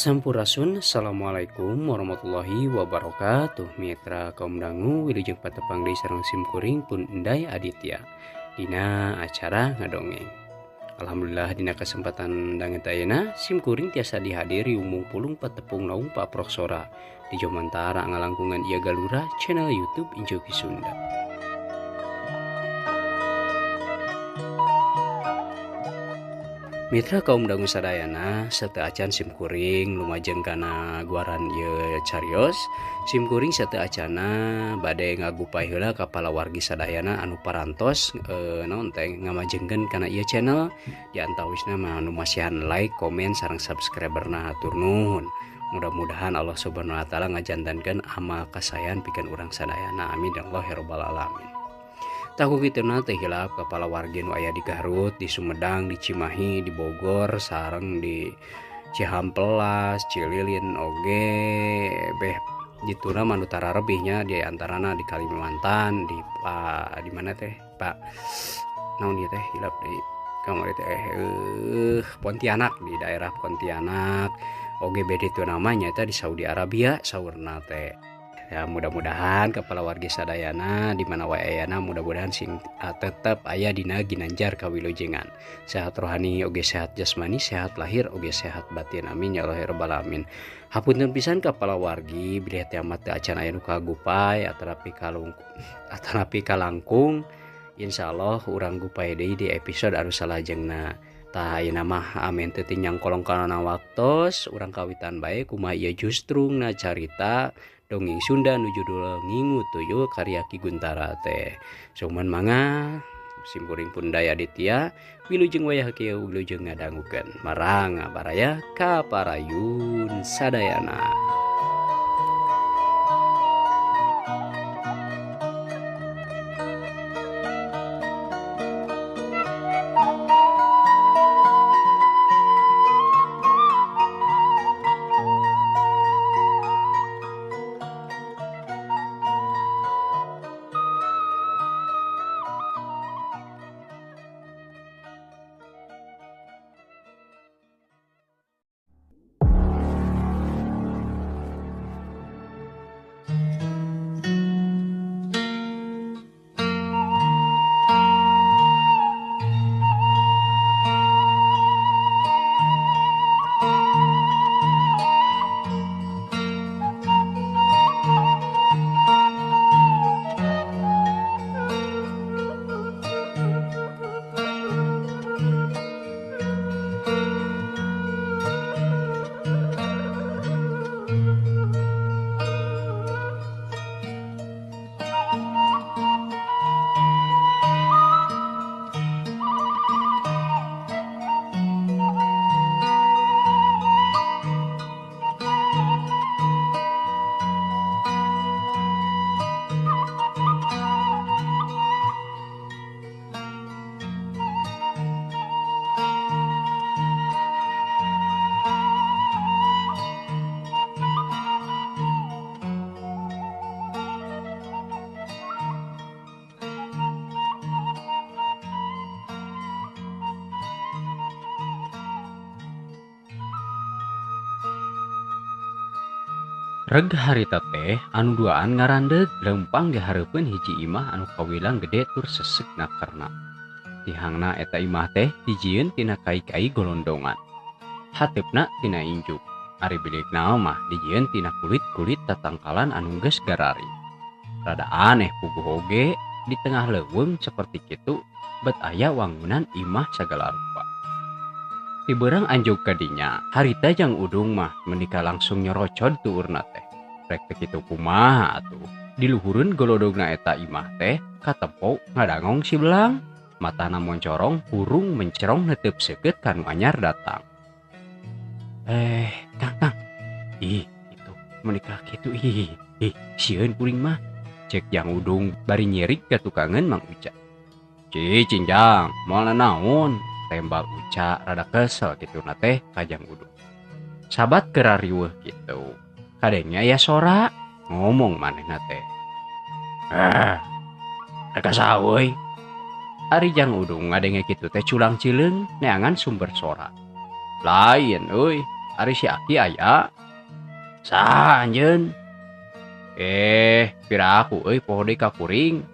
Sampurasun, Assalamualaikum warahmatullahi wabarakatuh. Mitra kaum dangu wilujeng patepang deui sareng simkuring pun Enday Aditya dina acara ngadongeng. Alhamdulillah dina kesempatan danget ayeuna simkuring tiasa dihadiri umum pulung patepung naung Pak Proksora di Jomantara ngalangkungan ieu galura channel YouTube Injogi Sunda. Mitra kaum dangu sadayana sateu acan simkuring lumajeng kana guaran ieu carios simkuring sateu acana bade ngagupay heula ka palawargi sadayana anu parantos naon teh ngamajengkeun kana ieu channel di antawisna mah anu masihan like, komen sareng subscriberna hatur nuhun. Mudah-mudahan Allah Subhanahu wa taala ngajantankeun amal kasayan pikeun urang sadayana, amin ya Allah ya rabbal alamin. Tahu kituna teh hilap ka palawargi nu aya di Garut, di Sumedang, di Cimahi, di Bogor, sareng di Cihampelas, Cililin oge beh dituna mah nu tararebihnya di antarana di Kalimantan, di di mana teh Pak naon ieu teh hilap deui kamari teh Pontianak, di daerah Pontianak oge beh ditu namanya teh di Saudi Arabia saurna teh. Ya, mudah-mudahan kepala wargi sadayana di mana wae ayana mudah-mudahan sing tetep aya dina ginanjar kawilujengan, sehat rohani oge sehat jasmani, sehat lahir oge sehat batin, amin ya Allah ya rabbal alamin. Hapunten pisan kepala wargi bilih teh amat teu acan aya nu kagupay atanapi kalung atanapi kalangkung, insyaallah urang gupay deui di episode anu salajengna. Tah ayeuna mah amen teu nyangkolong kana waktos urang kawitan bae kumaha ieu justrungna carita dongeng Sunda nu judul Ngingu Tuyul karya Ki Guntara teh. Suman mangga simkuring pun Daya Aditya wilujeng wayah kieu wilujeng ngadangukeun marang baraya ka parayun sadayana. Reg harita teh anu duaan ngarandeug leumpang dihareupeun hiji imah anu kawilang gede tur sesek nakerna. Tihangna eta imah teh dijieun tina kai-kai golondongan. Hateupna tina injuk. Ari bilikna mah dijieun tina kulit-kulit tatangkalan anu geus garari. Rada aneh puguh oge di tengah leuweung saperti kitu bet aya wangunan imah sagala rupa. Tiberang anjog kadinya, harita jang udung mah menikah langsung nyorocod tuurna teh. Rek teh kitu kumaha atuh. Diluhureun golodogna eta imah teh katempo ngadangong si belang. Matana moncorong, hurung mencerong netep seukeut kanu anyar datang. Kang, Kang. Ih, itu menikah kitu ih. Ih, sieun kuring mah. Cek jang udung bari nyirik ka tukangeun Mang Uca. Cicing jang, moal nanaon. Tembal Uca rada kesel gitu na teh kajang udung. Sabat kera riweuh gitu. Kadengnya ya sora ngomong manehna teh. Rek saha euy. Ari Jang Udung ngadenge kitu teh culang cileung neangan sumber sora. Lain euy, Ari si Aki aya. Saha anjeun? Piraku euy poho deui ka kuring.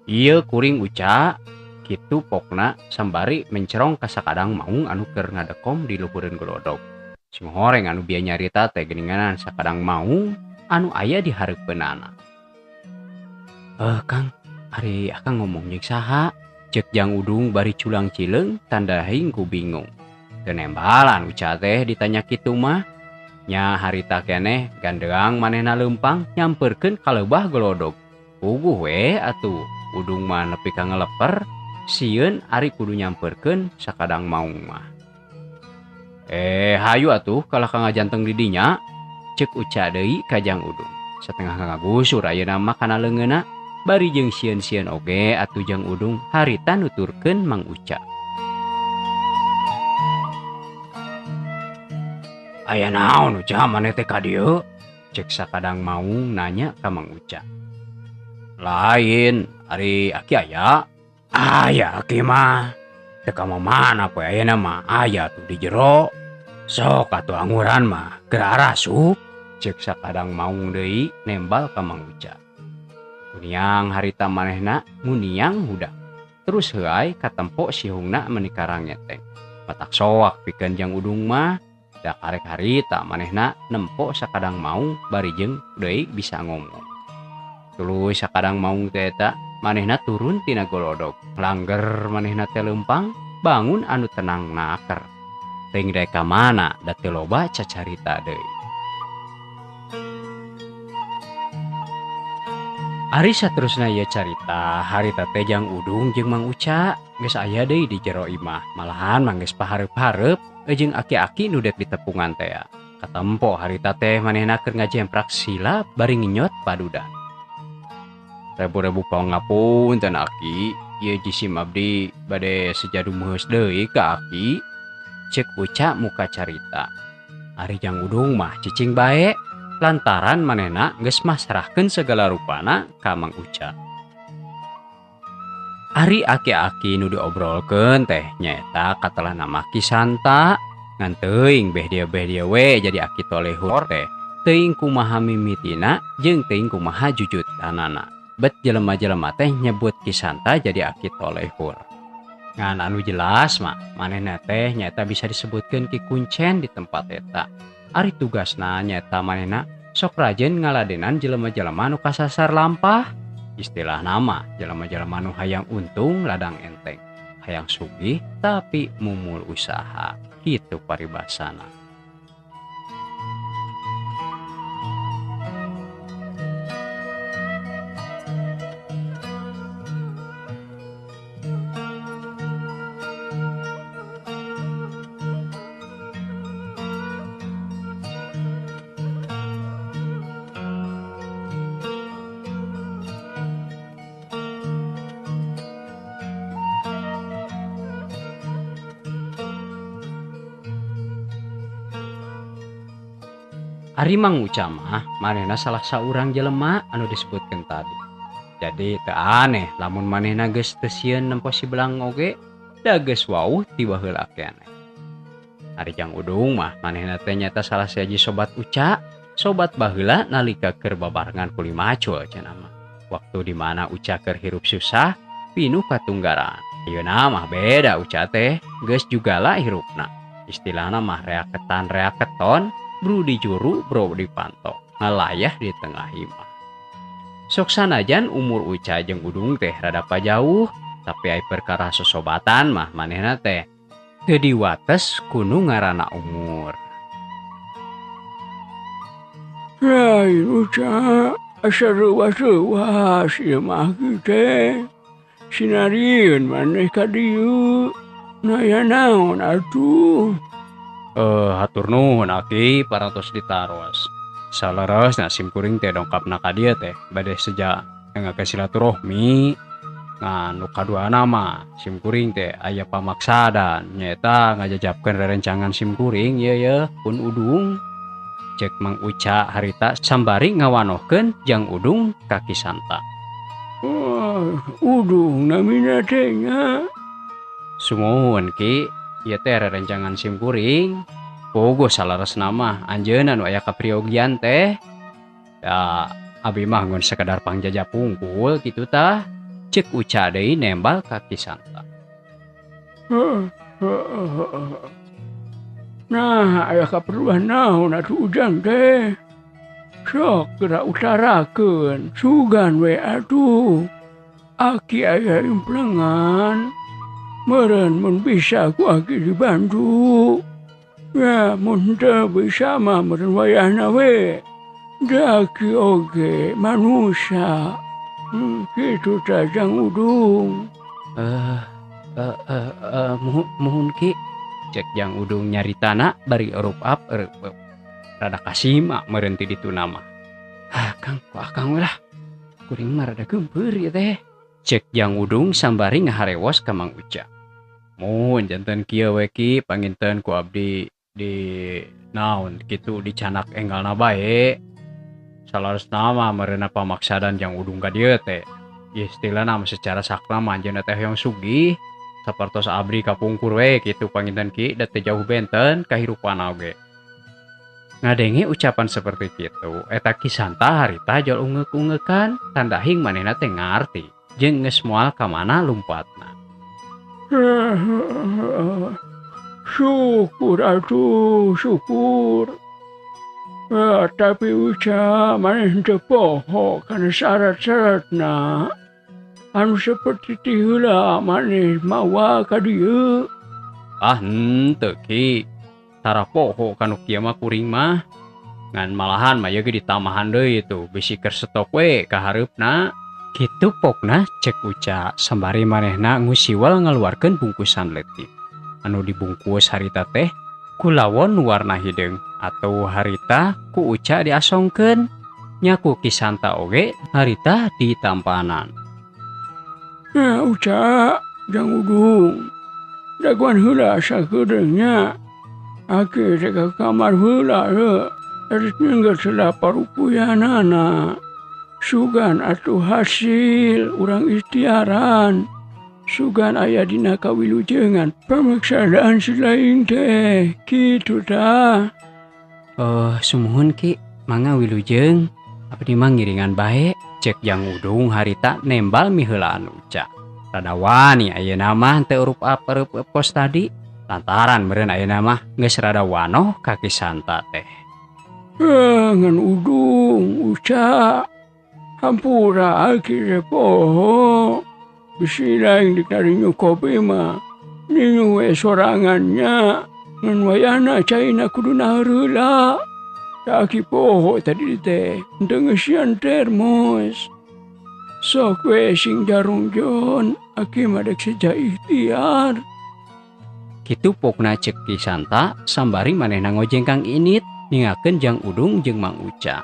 Ieu kuring Uca. Kitu pokna sambari mencerong ka sakadang maung anu keur ngadekom di luhureun golodog. Sing horeng anu bieu nyarita teh geuninganan sakadang maung anu aya di hareupeunana. Kang, ari akang ngomong jeung saha? Ceuk Jang Udung bari culang cileung tandahing ku bingung. Teu nembalan Uca teh ditanya kitu mah. Nya harita keneh gandeang manehna leumpang nyamperkeun ka lebah golodog. Puguh we atuh Udung mah nepi ka ngeleper sieun ari kudu nyamperkeun sakadang maung mah. Hayu atuh kalah ka ngajanteng di dinya. Ceuk Uca deui ka Jang Udung. Satengah ngagusur ayeuna mah kana leungeunna bari jeung sieun-sieun oge atuh Jang Udung harita nuturkeun Mang Uca. Aya naon Uca maneh teh ka dieu? Ceuk sakadang maung nanya ka Mang Uca. Lain, ari aki aya? Aya aki mah. Teu ka mana poe ayeuna mah aya tuh di jero. Sok atuh anguran mah keur arasup. Ceuk sakadang maung deui nembal ka Mang Uca. Kuniang harita manehna nguniang huda. Terus heuay katempo sihungna meuni karangeteng. Matak soak pikeun Jang Udung mah. Da karek harita manehna nempo sakadang maung bari jeung deui bisa ngomong. Tuluy sakadang maung teh eta manehna turun tina golodog. Langger manehna teh leumpang bangun anu tenang naker. Teuing rek ka mana da teu loba cacarita deui. Ari saterusna ieu carita harita teh Jang Udung jeung Mang Uca geus aya deui di jero imah. Malahan mah geus pahareup-hareup jeung aki-aki nu dek ditepungan teh. Katempo harita teh manehna keur ngajemprak sila bari ngenyot padudan. Rebu-rebu pangapunten aki, ieu jisim abdi bade seja dumuheus deui ka aki. Ceuk Uca muka carita. Ari Jang Udung mah cicing bae lantaran manehna geus masrahkeun segala rupana ka Mang Uca. Ari aki-aki nu diobrolkeun teh nyaeta katelah nama Ki Santa. Ngan teuing beh dia we jadi aki tolehur teh. Teuing kumaha mimitina jeung teuing kumaha jujutanana. Bet jelema-jelema teh nyebut Ki Santa jadi aki tolehur. Ngan anu jelas mah manehna teh nyaeta bisa disebutkeun Ki Kuncen di tempat eta. Ari tugasna nyaeta manehna sok rajin ngaladenan jelema-jelema nu kasasar lampah. Istilah nama jelema-jelema nu hayang untung ladang enteng, hayang sugih tapi mumul usaha. Kitu paribasana. Ari Mang Uca mah manehna salah saurang jelema anu disebutkeun tadi. Jadi teu aneh lamun manehna geus teu sieun nempo si belang oge da geus wauh ti baheula keneh. Ari Jang Udung mah manehna teh nyaeta salah sahiji sobat Uca, sobat baheula nalika keur babarengan kuli macul cenah mah. Waktu di mana Uca keur hirup susah, pinuh katunggaran. Ayeuna mah beda Uca teh, geus jugala hirupna. Istilahna mah reak ketan reak keton, bru di juru, bro di panto, ngalayah di tengah imah. Sok sanajan umur Uca jeung Udung teh rada pajauh, tapi ai perkara sosobatan mah manehna teh teu diwates kunu ngaranna umur. Lain Uca, asa reuwas-reuwas ieu mah teh. Sinarieun maneh ka dieu. Naya naon atuh? Hatur nuhun aki parantos ditaros. Saleresna sim kuring teh dongkapna ka dieu teh bade seja ngake silaturahmi. Ngan nu kaduana mah sim kuring teh aya pamaksadan nyaeta ngajajabkeun rerencangan sim kuring ieu ye pun Udung. Cek Mang Uca harita sambari ngawanohkeun Jang Udung ka Ki Santa. Oh, Udung namina teh nya. Sumuhun Ki, ieu teh rerencangan sim kuring. Pogo salaresna mah anjeunna nu aya kapriogian teh. Ya abi mah ngun sekedar pangjaja pungkul kitu tah. Cek Uca deui nembal ka Ki Santa. Nah, aya kaperluan naon atuh Ujang teh? Sok geura utarakeun, sugan we atuh. Aki aya implengan. Meureun mun bisa ku aki dibantu. Ya, mun teu bisa mah meureun wayahna we. Da aki oge manusia. Kitu tah Jang Udung. Muhun Ki. Cek Jang Udung nyaritana bari erup up erup. Rada kasima meureun ti ditu nama. Ah, Kang, ku akang we lah. Kuring mah rada geumpeur ieu teh. Cek Jang Udung sambari ngaharewos ka Mang Uca. Mun janten kieu we Ki, panginten ku abdi di naon kitu dicanak enggalna bae. Salaresna mah meureunna pamaksadan Jang Udung ka dieu teh. Istilahna mah secara sakla mah anjeunna teh hoyong sugih. Sapertos abdi kapungkur we kitu panginten Ki, da teu jauh benten kahirupan oge. Ngadenge ucapan seperti kitu, eta Ki Santa harita jol ungeuk-ungeukan, tandahing manehna teh ngarti jeung geus moal ka mana lumpatna. Syukur atuh, syukur. Tapi Uca maneh teu poho kana syarat-syaratna. Anu seperti ti heula maneh mawa ka dieu. Ah henteu Ki. Tara poho kanu kieu mah kuring mah. Ngan malahan mah ieu ge ditamahan deui tuh bisi keur stok we ka hareupna. Kitu pokna cek Uca sambari manehna ngusiwal ngaluarkeun bungkusan leutik. Anu dibungkus harita teh ku lawon warna hideung atau harita ku Uca diasongkeun. Nya ku Ki Santa oge harita ditampanan. Ya Uca, Jang Udung. Daguan heula sakedeung nya. Aki rek ka kamar heula ye. Erek nyengger heula parupuyanana. Sugan atuh hasil urang ikhtiaran. Sugan aya dina kawilujengan pamaksadaan si lain teh. Kitu tah. Sumuhun Ki, mangga wilujeng. Abdi mah ngiringan bae. Cek Jang Udung harita nembal miheulaan Uca. Rada wani ayeuna mah teu urup up kos tadi. Lantaran meureun ayeuna mah geus rada wanoh ka Ki Santa teh. Ngan Udung, Uca. Hampura aki teh poho. Bisi lain dikarinyu kopi mah. Ninyu we sorangannya. Ngan wayahna caina kudu naheula. Aki poho tadi teh. Henteu ngeusian termos. Sok we sing jarungjon. Aki mah dek seja ikhtiar. Kitu pokna cek Ki Santa sambari manehna ngojengkang init ningakeun Jang Udung jeung Mang Uca.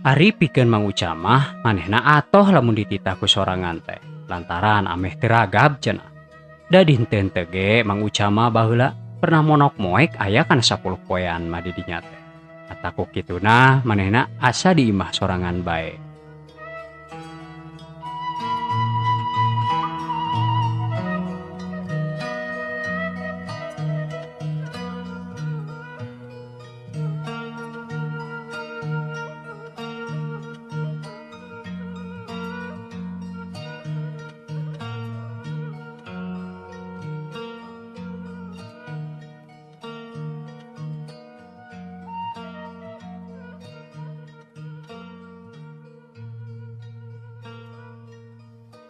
Ari pikeun Mang Uca mah manehna atoh lamun dititah ku sorangan teh lantaran ameh teu ragab cenah. Da dinten teu ge Mang Uca mah baheula pernah monok moek aya kana 10 poean mah di dinya teh. Ataku kituna manehna asa di imah sorangan bae.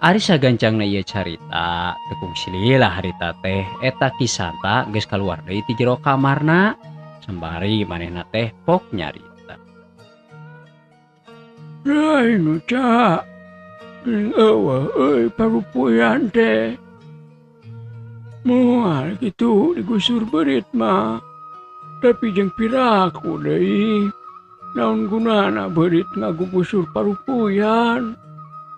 Ari sagancangna ieu carita teu kungsi lila harita teh eta Ki Santa geus kaluar deui ti jero kamarna sembari manehna teh pok nyarita. Lain Uca, geuning eueuh euy parupuyan teh. Moal kitu digusur beurit mah. Tapi jeung piraku deui. Naon gunana beurit ngagugusur parupuyan.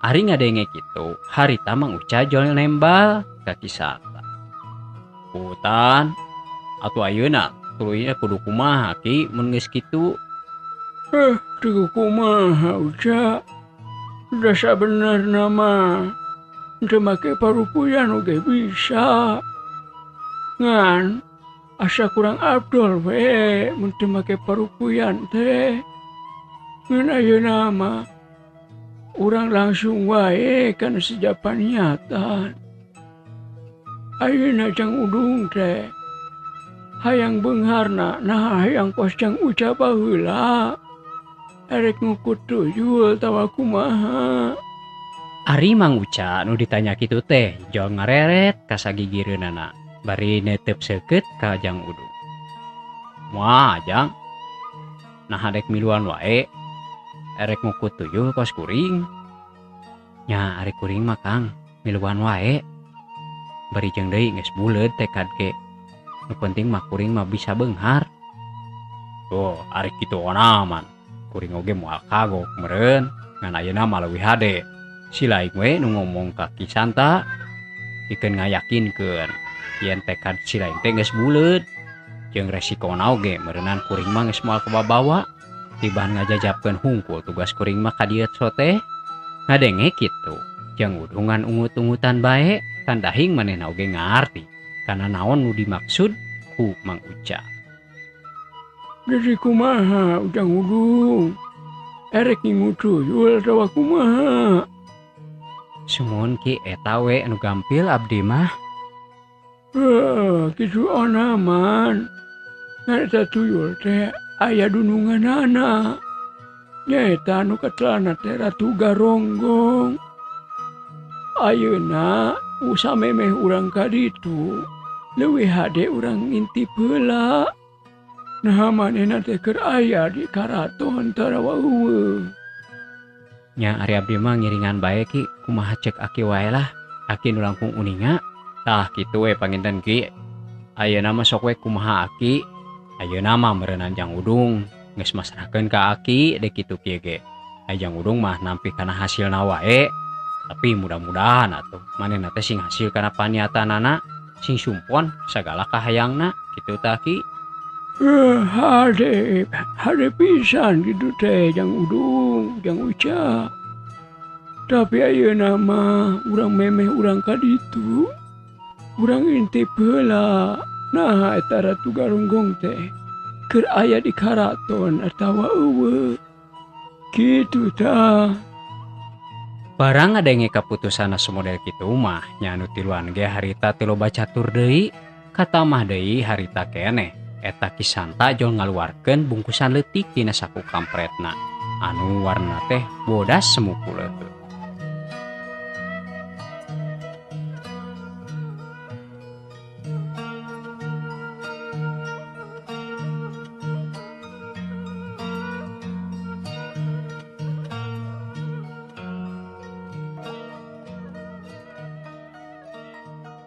Ari ngadenge kitu, harita Mang Uca jol nembal ka Ki Santa. Hutan atuh ayeuna tuluyna kudu kumaha Ki mun geus kitu? Teu kumaha Uca. Da sabenerna mah teu make parupuyan oge bisa. Ngan Asa kurang abdol we mun teu make parupuyan teh. Ngan ayeuna mah urang langsung wae kana sejapan niatan. Ayeuna Jang Udung teh hayang beungharna nah hayang kos Jang Uca baheula. Erek ngukut tuyul tawa kumaha. Ari Mang Uca nu ditanya kitu teh jol ngareret ka sagigireunana bari netep seukeut ka Jang Udung. Wah, Jang. Nah dek miluan wae. Erek ngukut tuyul kos kuring. Nya ari kuring mah Kang, miluan wae. Bari jeung deui geus buleud tekad ge. Nu penting mah kuring mah bisa beunghar. Oh, ari kitu onaman. Kuring oge moal kagok meureun, ngan ayeuna mah leuwih hade. Si lain we nu ngomong ka Ki Santa pikeun ngayakinkeun yen tekad si lain teh geus buleud. Jeung resikona oge meureunan kuring mah geus moal kababawa. Tibaan ngajajapkeun hungkul tugas kuring mah ka dieu teh. Ngadenge kitu. Jang Udungan ungut-ungutan bae, tandahing manehna oge ngarti kana naon nu dimaksud ku Mang Uca. Jadi kumaha Ujang Udung? Erek ngingu tuyul atawa kumaha? Sumuhun Ki eta we anu gampil abdi mah. Kitu onaman. Ngan eta tuyul teh aya dununganana. Nyaeta anu katelana teh Ratu Garonggong. Ayeuna usamemeh urang ka ditu leuwih hade urang ngintip heula. Nah manehna teh keur aya di karaton tarawa eueuh. Nya ari abdi mah ngiringan bae Ki, kumaha cek aki wae lah. Aki nu langkung uninga. Tah kitu we panginten Ki. Ayeuna mah sok we kumaha aki. Ayeuna mah meureunnan Jang Udung geus masrahkeun ka aki dek kitu kieu ge. Ai Jang Udung mah nampi kana hasilna wae. Tapi mudah-mudahan atuh manehna teh sing hasil kana paniatanana, sing sumpon sagala kahayangna kitu tah Ki. Hade, hade pisan kitu teh Jang Udung, Jang Uca. Tapi ayeuna mah urang memeh urang ka ditu. Urang intip heula. Nah eta Ratu Garonggong teh keur aya di karaton atawa eueuh. Kitu tah. Barang ngadenge kaputusanna sumodel kitu mah nya anu tiluan ge harita teu loba catur deui, katamah deui harita keneh. Eta Ki Santa jol ngaluarkeun bungkusan leutik dina saku kampretna anu warna teh bodas semu kuleuh.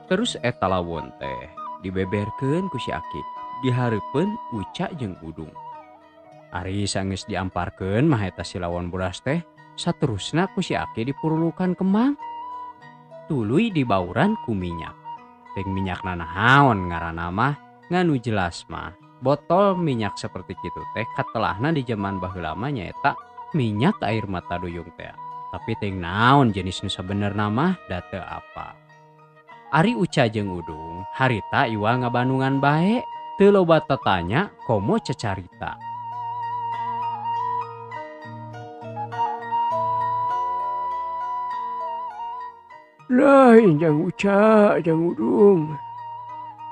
Terus eta lawon teh dibeberkeun ku si Aki dihareupeun Uca jeung Udung. Ari sanggeus diamparkeun mah eta si lawon bodas teh saterusna ku si Aki dipurulukan kemang. Tuluy dibauran ku minyak. Ting minyakna naon ngaranna mah nganu jelas mah botol minyak seperti kitu teh katelahna di jaman baheula mah nyaeta minyak air mata duyung teh. Tapi ting naon jenis nu sabenerna mah da teu apa. Ari Uca jeung Udung harita iwal ngabandungan bae, teu loba tatanya komo cecarita. Lain Jang Uca, Jang Udung.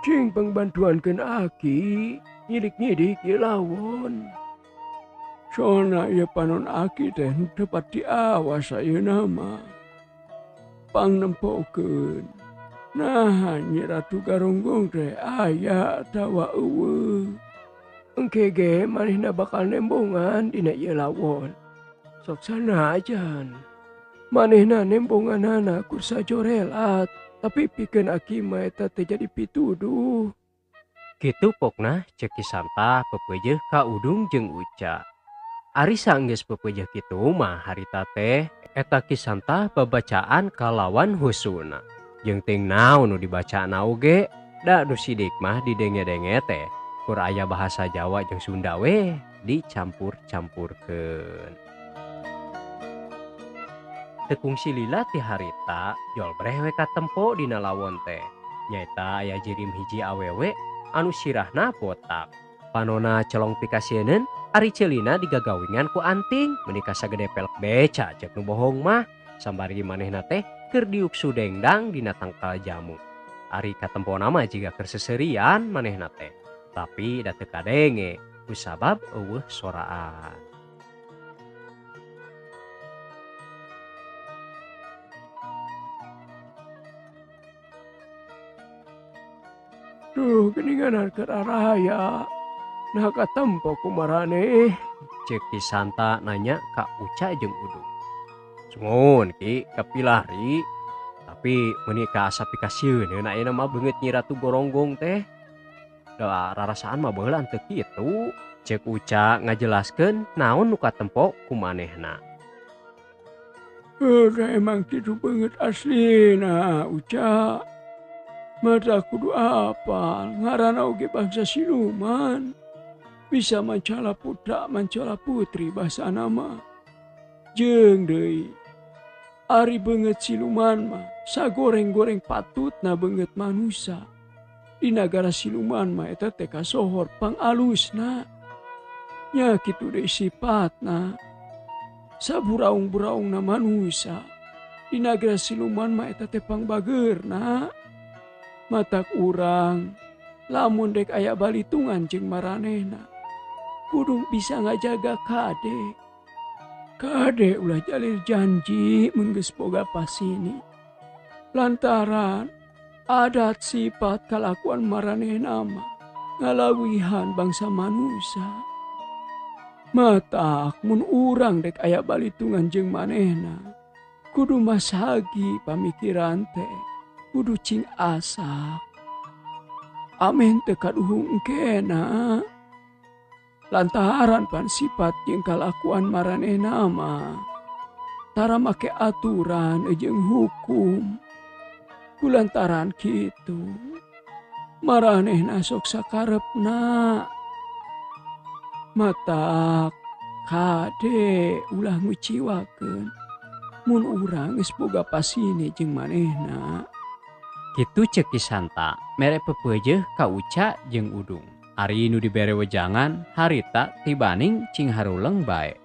Cing pangbantuankeun aki, nyidik-nyidik ieu lawon. Sona ieu panon aki teh teu pati awas ayeuna mah. Pangnempokeun. Nah, Nyi Ratu Garonggong teh aya atawa eueuh. Engke ge manehna bakal nembongan dina ieu lawon. Sok sanajan. Manehna nembonganana ku sajorelat, tapi pikeun aki mah eta teh jadi pituduh. Kitu pokna ceuk Ki Santa pepeujeuh ka Udung jeung Uca. Ari saenggeus pepeujeuh kitu mah harita teh eta Ki Santa babacaan kalawan husuna. Jeung ting naon nu dibacana oge da nu sidik mah didenge-denge teh kur aya bahasa Jawa jeung Sunda we dicampur-campurkeun. Teu kungsi lila ti harita jol breh we katempo dina lawon teh. Nyaeta aya jirim hiji awewe anu sirahna botak. Panona colong pikasieun ari ceulina digagawingan ku anting meuni kasagede pelek beca cek nu bohong mah sambari manehna teh keur diuk sudengdang dina tangkal jamu. Ari katempona mah jiga keur seserian manehna teh tapi da teu kadenge kusabab eueuh soraan. Duh, geuningan keur arahaya. Nah katempo ku maraneh. Ceuk Ki Santa nanya ka Uca jeung Udung. Sungun Ki kapilari tapi meuni ka asa pikasieun ayeuna mah beungeut Nyi Ratu Goronggong teh. Da rarasaan mah baheula teu kitu. Ceuk Uca ngajelaskeun naon nu katempo ku manehna. Heuh, emang kitu beungeut aslina Uca. Mata kudu apal ngaranna oge bangsa siluman. Bisa mancala putra mancala putri basana mah. Jeung deui ari beungeut siluman mah sagoreng-goreng patutna beungeut manusa. Di nagara siluman mah eta teh kasohor pangalusna. Nya kitu deui sipatna. Saburaung-buraungna manusa. Di nagara siluman mah eta teh pangbageurna. Matak urang lamun dek aya balitungan jeung maranehna kudu bisa ngajaga kade. Kade ulah jalir janji mun geus boga pasini. Lantaran adat sifat kalakuan maranehna mah ngalawihan bangsa manusa. Matak mun urang dek aya balitungan jeung manehna kudu masagi pamikiran teh. Kudu cing asa. Amen teu kaduhung engkena. Lantaran pan sifat jeung kalakuan maranehna mah tara make aturan jeung hukum. Kulantaran kitu maranehna sok sakarepna. Matak kade ulah nguciwakeun mun urang geus boga pasini jeung manehna. Kitu ceuk Ki Santa mere pepeujeuh ka Uca jeung Udung. Ari nu dibere wejangan harita tibaning cing haruleng bae.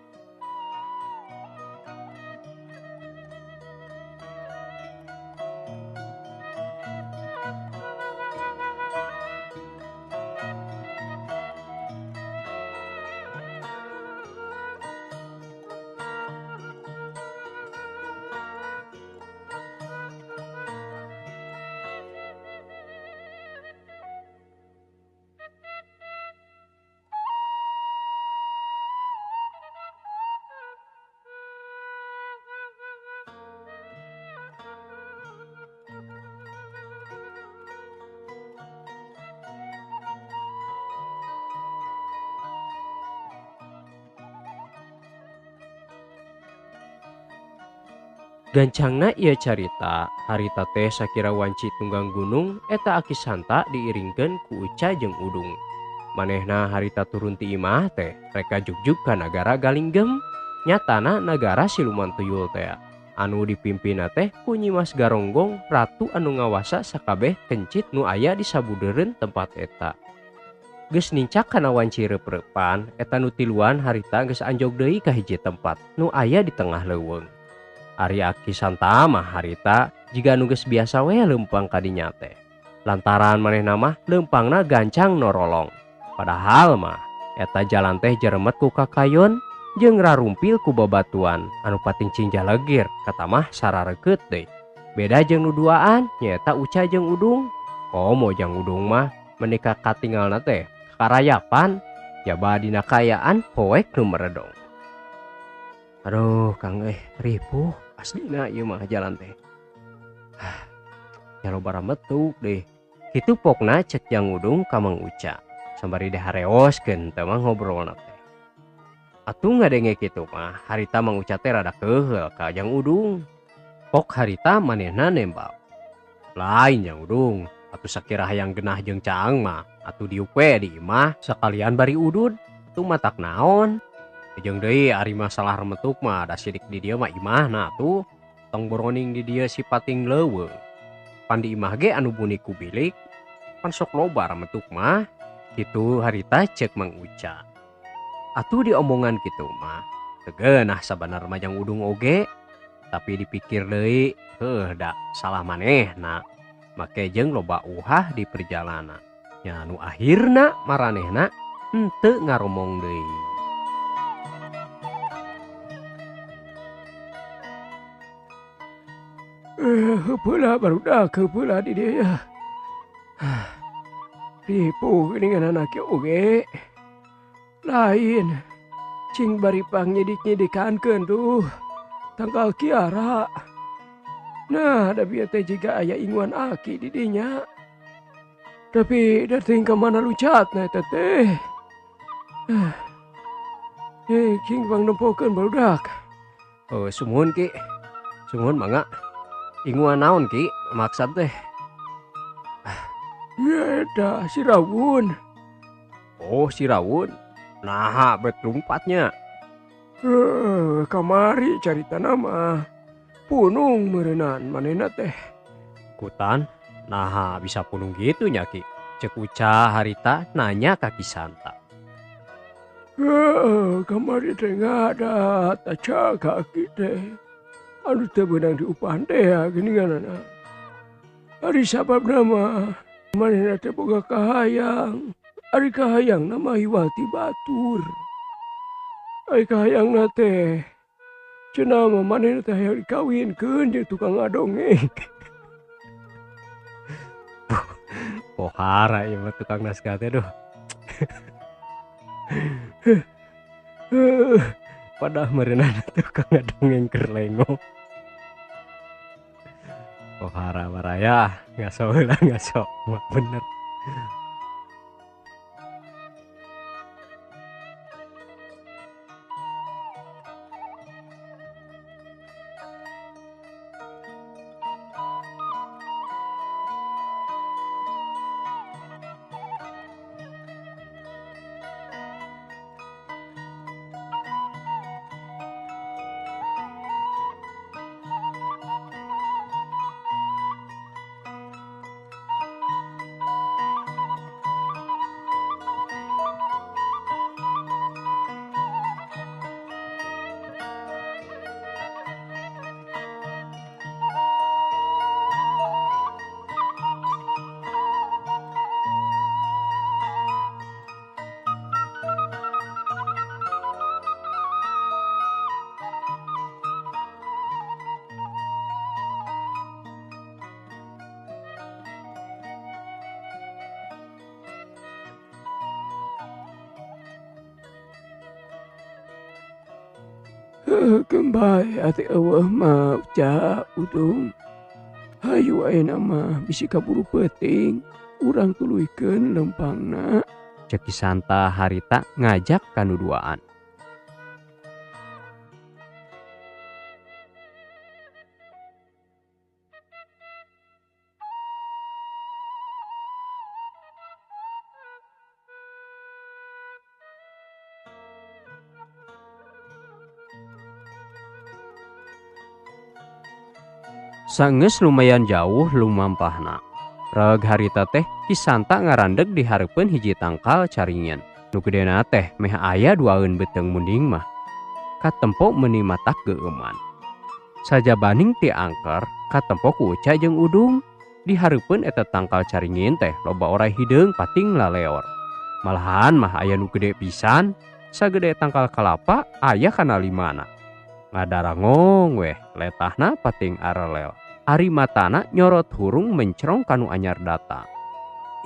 Gancangna ieu carita, harita teh sakira wanci tunggang gunung eta Aki Santa diiringkeun ku Uca jeung Udung. Manehna harita turun ti imah teh reka jugjug ka nagara Galinggem, nyatana nagara siluman tuyul teh. Anu dipimpinna teh ku Nyi Mas Garonggong, ratu anu ngawasa sakabeh kencit nu aya di sabudeureun tempat eta. Geus nincak kana wanci reup-reupan, eta nu tiluan harita geus anjog deui ka hiji tempat nu aya di tengah leuweung. Ari Aki Santa mah harita jiga nu geus biasa we leumpang ka dinya teh. Lantaran manehna mah leumpangna gancang norolong. Padahal mah eta jalan teh jeremet ku kakayon jeung rarumpil ku babatuan anu pating cing jalegir katamah sararekeut deui. Beda jeung nu duaan nyaeta Uca jeung Udung. Komo jang Udung mah menika katingalna teh karayapan jaba dina kaayaan poek nu meredong. Aduh Kang ripuh aslina ieu mah jalan teh. Ya loba rametuk deh. Kitu pokna cek Jang Udung ka Mang Uca. Sambari dihareoskeun teh mah ngobrolna teh. Atuh ngadenge kitu mah harita Mang Uca teh rada keuheul ka Jang Udung. Pok harita manehna nembak. Lain Jang Udung, atuh sakira hayang genah jeung caang mah atuh diuk we di imah sakalian bari udud. Atuh matak naon? Jeung deui ari masalah remetuk mah da sidik di dieu mah imahna atuh tong boroning di dieu si pating leuweung. Pan di imah ge anu buni ku bilik. Pan sok loba rametuk mah. Kitu harita cek Mang Uca. Atuh diomongan kitu mah. Teu geunah sabenerna mah jang Udung oge. Tapi dipikir deui, heuh da salah manehna. Make jeung loba uhah di perjalanan. Nya nu akhirna maranehna henteu ngaromong deui. Heupeula barudak heupeula di dieu. Ripuh geuningan anak oge. Lain cing bari pangnyidik-nyidikankeun tuh tangkal Kiara. Nah, da bieu teh jiga aya inguan aki di dinya. Tapi da teuing ka mana lucatna eta teh. Cing pang nempokeun barudak. Oh, sumuhun Ki. Sumuhun mangga. Inguan naon Ki maksad teh? Ya eta si Rawun. Oh, si Rawun. Naha bet lumpatnya. Kamari caritana mah. Punung meureunan manehna teh. Kutan, naha bisa punung gitu nya Ki? Cek Uca harita nanya ka Ki Santa. Kamari teh ngadat aca ka aki teh. Anu teu beunang diupahan teh geuninganana. Ari sababna mah manehna teh boga kahayang. Ari kahayangna mah hiwal ti batur. Ari kahayangna teh cenah mah manehna teh hayang dikawinkeun jeung tukang ngadongeng. Pohara ieu mah tukang naskah teh duh. Padahal meureunana tukang ngadongeng keur lengo. Pohara baraya ngaso heula ngaso mah bener. Kembali ati eueuh mah Uca Udung. Hayu ayeuna mah bisi kaburu peuting, urang tuluykeun lempangna. Cek Ki Santa harita ngajak kanu duaan. Sanggeus lumayan jauh lumampahna. Reg harita teh Ki Santa ngarandeg di hareupeun hiji tangkal caringin. Nu gedena teh meh aya duaeun beuteung munding mah. Katempo meuni matak geueuman. Sajabaning ti angker katempo ku Uca jeung Udung. Di hareupeun eta tangkal caringin teh loba oray hideung pating laleor. Malahan mah aya nu gede pisan, sagede tangkal kalapa aya kana limana. Ngadarangong weh letahna pating arelel. Ari matana nyorot hurung mencrong kanu anyar datang.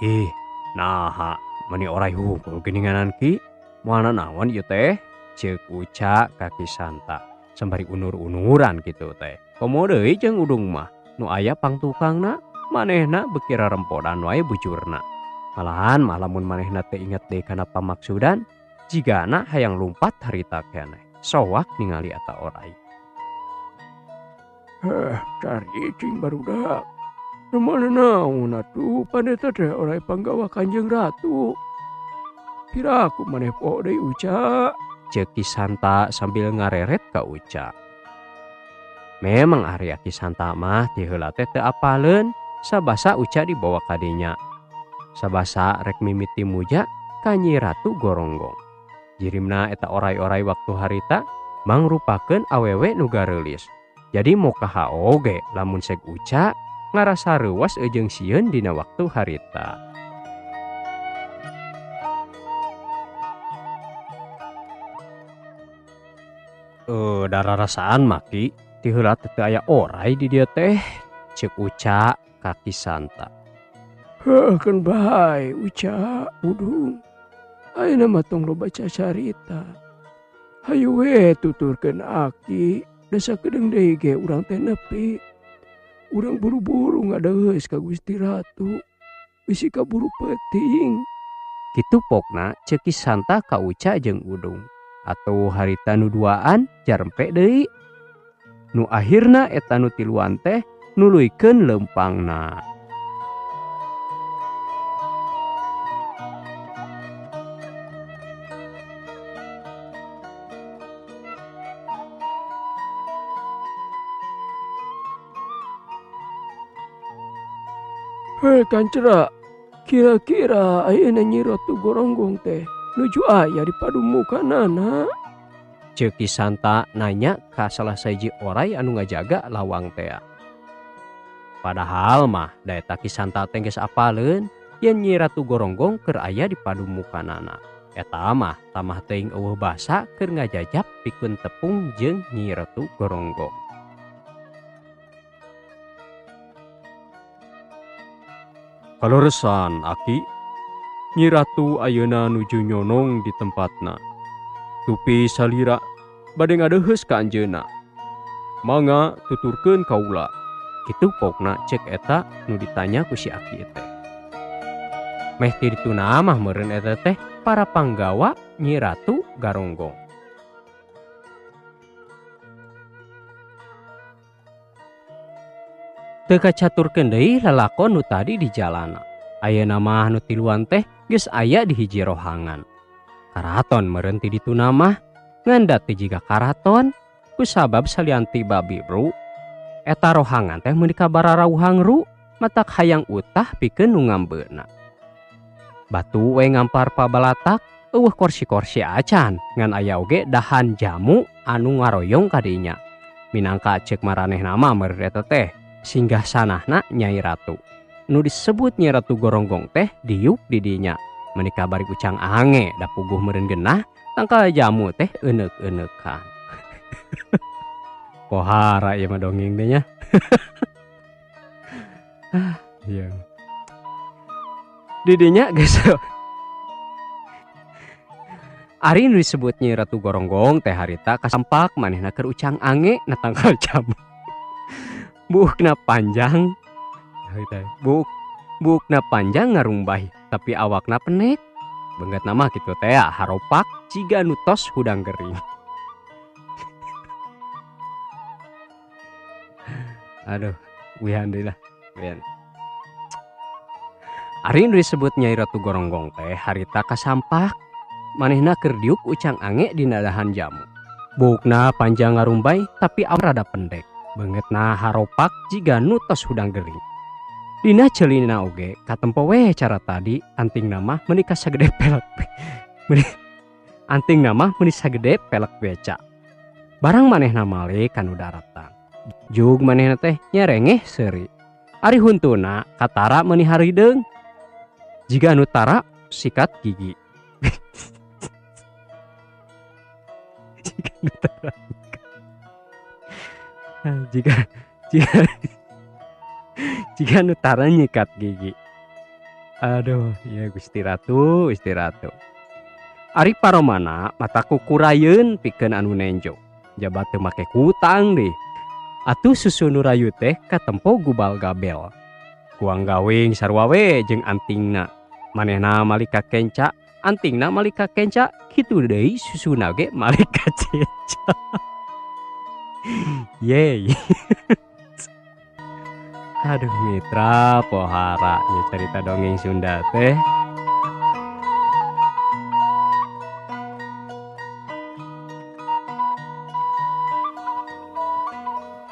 Ih, naha meuni oray hungkul geuninganan Ki. Moal naon ieu teh? Ceuk Uca ka Ki Santa sambari unur-unuran kitu teh. Komo deui jeung Udung mah nu aya pangtukangna, manehna beuki rarempodan wae bujurna. Malahan mah lamun manehna teh inget deui kana pamaksudan, jigana hayang lumpat harita keneh. Sowak ningali eta oray. Cari cing barudak. Mana naon atuh paneta teh oray panggawa Kanjeng Ratu. Piraku maneh poho deui Uca. Ceuk Ki Santa sambil ngareret ka Uca. Memang ari Ki Santa mah ti heula teh teu apaleun sabasa Uca dibawa ka dinya. Sabasa rek mimiti muja ka Nyi Ratu Goronggong. Jirimna eta orai-orai waktu harita mangrupakeun awewe nu gareulis. Jadi mokaha oge lamun seg Uca ngarasa reuwas jeung sieun dina waktu harita. Dararasaan maki ti heula teh teu aya orai di dieu teh, ceuk Uca ka Ki Santa. Heuh keun bae Uca, Udung. Ayeuna mah tong loba cacarita. Hayu we tuturkeun aki, da sakedeung deui ge urang teh nepi. Urang buru-buru ngadeuheus ka Gusti Ratu. Bisi kaburu peuting. Kitu pokna ceuk Ki Santa ka Uca jeung Udung. Atuh harita nu duaan jarempe deui. Nu akhirna eta nu tiluan teh nuluykeun leumpangna. Hei Kancra, kira-kira ayeuna Nyi Ratu Goronggong teh nuju aya di padumukanana? Ceuk Ki Santa nanya ka salah sahiji orai anu ngajaga lawang tea. Padahal mah da eta Ki Santa teh geus apaleun yen Nyi Ratu Goronggong keur aya di padumukanana. Eta mah tamah teuing eueuh basa keur ngajajap pikeun tepung jeung Nyi Ratu Goronggong. Kaleresan aki, Nyi Ratu ayeuna nuju nyonong di tempatna. Tupi salira bade ngadeuheus ka anjeunna. Mangga tuturkeun kaula. Kitu pokna cek eta nu ditanya ku si aki teh. Meh ti dituna mah meureun eta teh para panggawa Nyi Ratu Garonggong. Teu kacaturkeun deui lalakon nu tadi di jalana. Ayeuna mah nu tiluan teh geus aya di hiji rohangan. Karaton meureun ti dituna mah ngan da teu jiga karaton kusabab salianti babi bru. Eta rohangan teh meuni kabararauhang ru matak hayang utah pikeun nu ngambeuna. Batu we ngampar pabalatak eueuh korsi-korsi acan ngan aya oge dahan jamu anu ngaroyong ka dinya. Minangka ceuk maranehna mah meureun eta teh singgah sanahna Nyai Ratu. Nu disebut Nyi Ratu Goronggong teh diuk di dinya. Meuni bari ucang ange da puguh meureun genah tangkal jamu teh euneuk-euneukkan. Pohara ieu mah dongeng teh nya. Iya. Di dinya geus ari nu disebut Nyi Ratu Goronggong teh harita kasampak manehna keur ucang ange na tangkal jamu. Buukna panjang, buukna panjang ngarumbay, tapi awakna penek. Beungeut nama kitu teh haropak ciga nu tos hudang gering. Aduh, wihan deui lah, wihan. Ari nu disebut Nyai Ratu Goronggong teh harita kasampak manehna keur diuk ucang ange dina dahan jamu. Buukna panjang ngarumbay tapi awak rada pendek. Beungeutna haropak jiga nu tos hudang gering. Dina ceulina oge katempo we cara tadi antingna mah meuni sagede pelek. Antingna mah meuni sagede pelek beca. Barang manehna male kanu daratang. Jug manehna teh nyerengeh seuri. Ari huntuna katara meuni harideung. Jiga nu tara sikat gigi. Jiga nu tara jika nu tara nyikat gigi. Aduh, ya Gusti Ratu, Gusti Ratu. Ari paromana mata kukurayeun pikeun anu nenjo. Jabat teu make kutang deh. Atuh susu nu rayu teh katempo gubal gabel. Kuang gawing sarua we jeung antingna. Manehna malika kenca, antingna malika kenca, kitu deui susuna ge malika cenca. Yeay. Aduh mitra pohara ya cerita dongeng Sunda teh.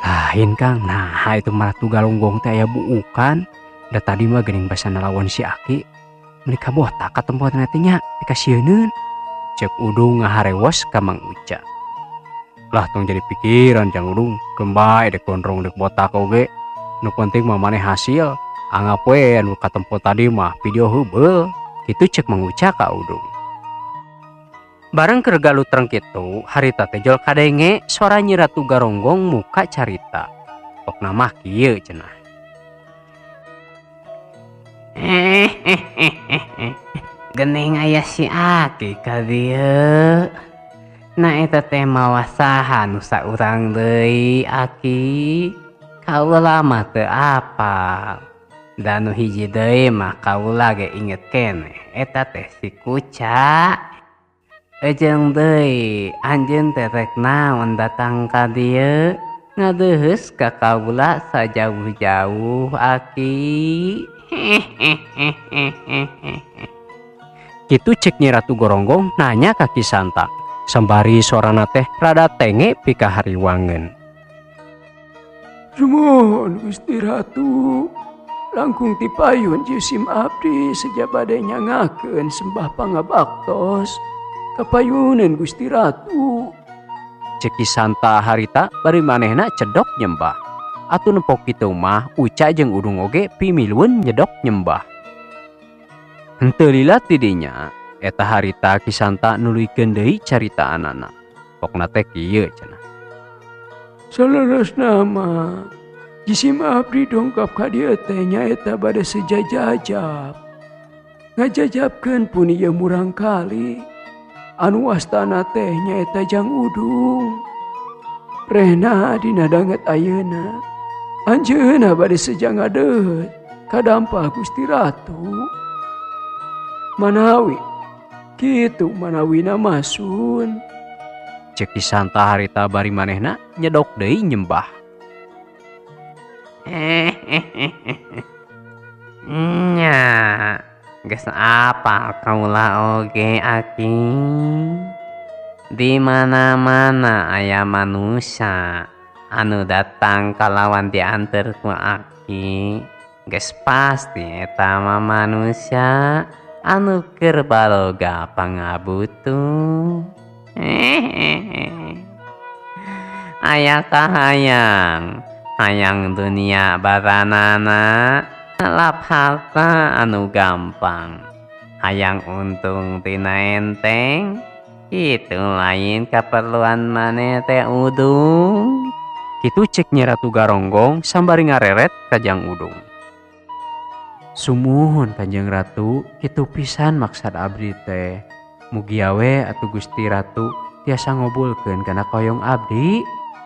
Lain Kang, nah itu Ratu Galunggong teh aya buukan. Da tadi mah geuning basa nalawan si Aki. Meuni kabotak katempona teh nya pikasieuneun. Cek Udung ngaharewos ka Mang Uca. Lah tong jadi pikiran Jang Udung, keun bae dek gondrong dek botak oge. Nu penting mah maneh hasil. Anggap we anu katempo tadi mah video heubeul. Kitu cek Mang Uca ka Udung. Bareng keur galutreng kitu, harita teh jol kadenge sora Nyi Ratu Garonggong muka carita. Pokna mah kieu cenah. Gening aya si Aki ka dieu. Na eta teh mawa saha nu saurang deui Aki. Kaula mah teu apal. Da nu hiji deui mah kaula ge inget keneh eta teh si Kuca. Ejeng deui anjeun teh rek naon datang ka dieu ngadeuheus ka kaula sajauh-jauh Aki. Kitu cek Nyi Ratu Goronggong nanya ka Ki Santa. Sembari sorana teh rada tenge pikahariwangeun. Sumuhun Gusti Ratu, langkung tipayun jisim abdi seja bade nyangakeun sembah pangabaktos kapayunan Gusti Ratu. Cek Ki Santa harita bari manehna cedok nyembah. Atuh nempok kitu mah Uca jeung Udung oge pimilueun nyedok nyembah. Henteu lila ti dinya eta harita Ki Santa nuluykeun deui caritaanana. Pokna teh kieu cenah. Saleresna mah jisim abdi dongkap ka dieu teh nyaeta bade sejajajab. Ngajajabkeun pun ieu murangkali. Anu astana teh nyaeta Jang Udung. Rehna dina danget ayeuna. Anjeunna bade seja ngadeuheut kadampa Gusti Ratu. Manawi kitu manawina masun. Cek Ki Santa harita bari manehna nyedok deui nyembah. Nya, geus apal kaula oge Aki. Di mana-mana aya manusia anu datang kalawan dianter ku Aki, geus pasti eta mah manusia anu keur baloga pangabutuh. Aya kahayang, hayang dunia baranana, lap harta anu gampang, hayang untung tina enteng, itu lain keperluan maneh teh Udung. Kitu cek Nyi Ratu Garonggong sambari ngareret ka Jang Udung. Sumuhun Kanjeng Ratu, kitu pisan maksad abdi teh. Mugia we atuh Gusti Ratu tiasa ngobulkeun kana koyong abdi.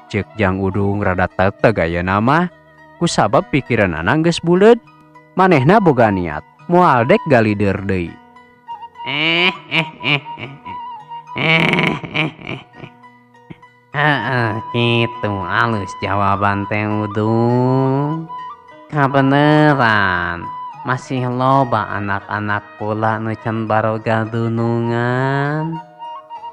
Cek Jang Udung rada teteg ayeuna mah kusabab pikiranana geus buleud. Manehna boga niat moal dek galider deui. Heeh, kitu alus jawaban teh Udung. Kabeneran masih loba anak-anak kula nu can baroga dunungan.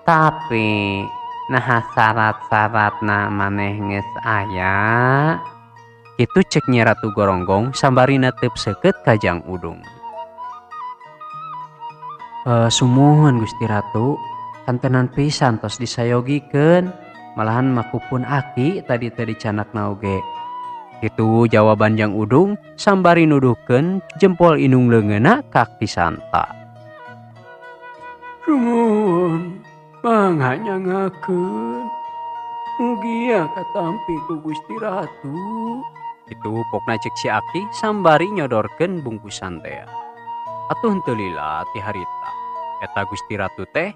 Tapi naha syarat-syaratna maneh geus aya. Kitu cek Nyi Ratu Goronggong sambari netep seukeut ka Jang Udung. Sumuhun Gusti Ratu, kantenan pisan tos disayogikeun, malahan makupun aki tadi teh dicanakna oge. Kitu jawaban Jang Udung sambari nuduhkeun jempol indung leungeunna ka Ki Santa. Sumuhun, mangga nyangakeun. Mugia katampi ku Gusti Ratu. Kitu pokna cek si Aki sambari nyodorkeun bungkusan teh. Atuh henteu lila ti harita. Eta Gusti Ratu teh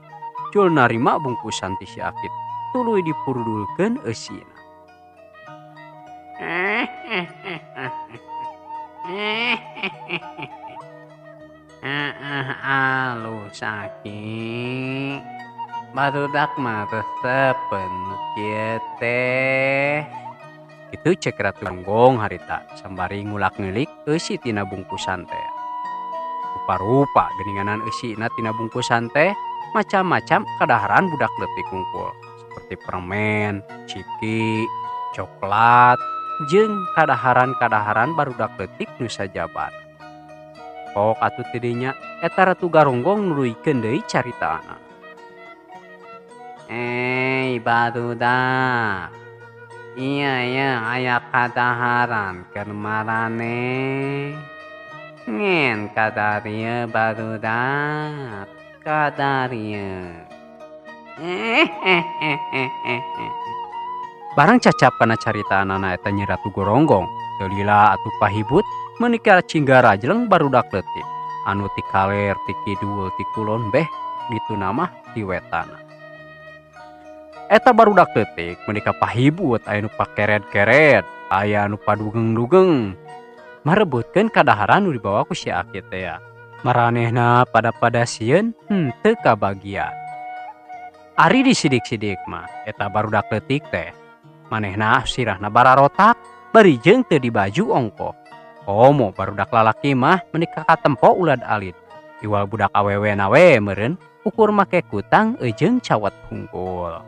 jol narima bungkusan ti si Aki tuluy dipurudulkeun eusina. Alus Aki. Barudak mah resepeun kieu teh. Kitu cek Ratu Gonggong harita sambari ngulak-ngelik eusi tina bungkusan teh. Rupa-rupa geuninganan eusina tina bungkusan teh macam-macam kadaharan budak leutik kungkul seperti permen, ciki, coklat, jeung kadaharan-kadaharan barudak leutik nu sajaban. Pok atuh ti dinya eta Ratu Garonggong nuluykeun deui caritaanana. Eh, barudak. Iya ya aya kadaharan keur maraneh. Ngen kadarieu barudak. Kadarieu. Barang cacap kana caritaanana eta Nyi Ratu Goronggong, teu lila atuh pahibut meuni ka cinggarajleng barudak leutik. Anu ti kaler, ti kidul, ti kulon beh dituna mah ti wetana. Eta barudak leutik meuni ka pahibut aya nu pakered-kered, aya anu padugeng-dugeng. Marebutkeun kadaharan nu dibawa ku si Aki teh. Maranehna pada-pada sieun henteu kabagian. Ari disidik-sidik mah eta barudak leutik teh. Manehna sirahna bararotak bari jeung teu dibaju ongkoh. Komo barudak lalaki mah meuni ka katempo ulad alit. Iwal budak awewe na we meureun ukur make kutang jeung cawat hungkul.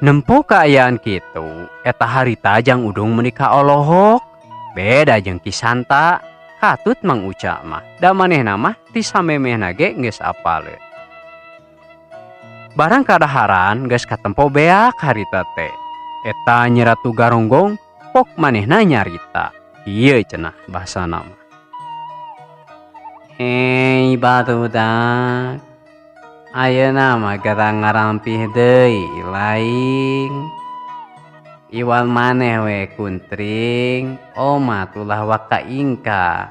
Nempo kaayaan kitu eta harita Jang Udung meuni ka olohok. Beda jeung Ki Santa, katut Mang Uca mah. Da manehna mah ti samemehna ge geus apaleun. Barang kadaharan geus katempo beak harita teh. Eta Nyi Ratu Garonggong pok manehna nyarita. Ieu cenah bahasana mah. Hei barudak, ayeuna mah geura ngarampih deui laing. Iwal maneh we kuntring, omat ulah waka ingka.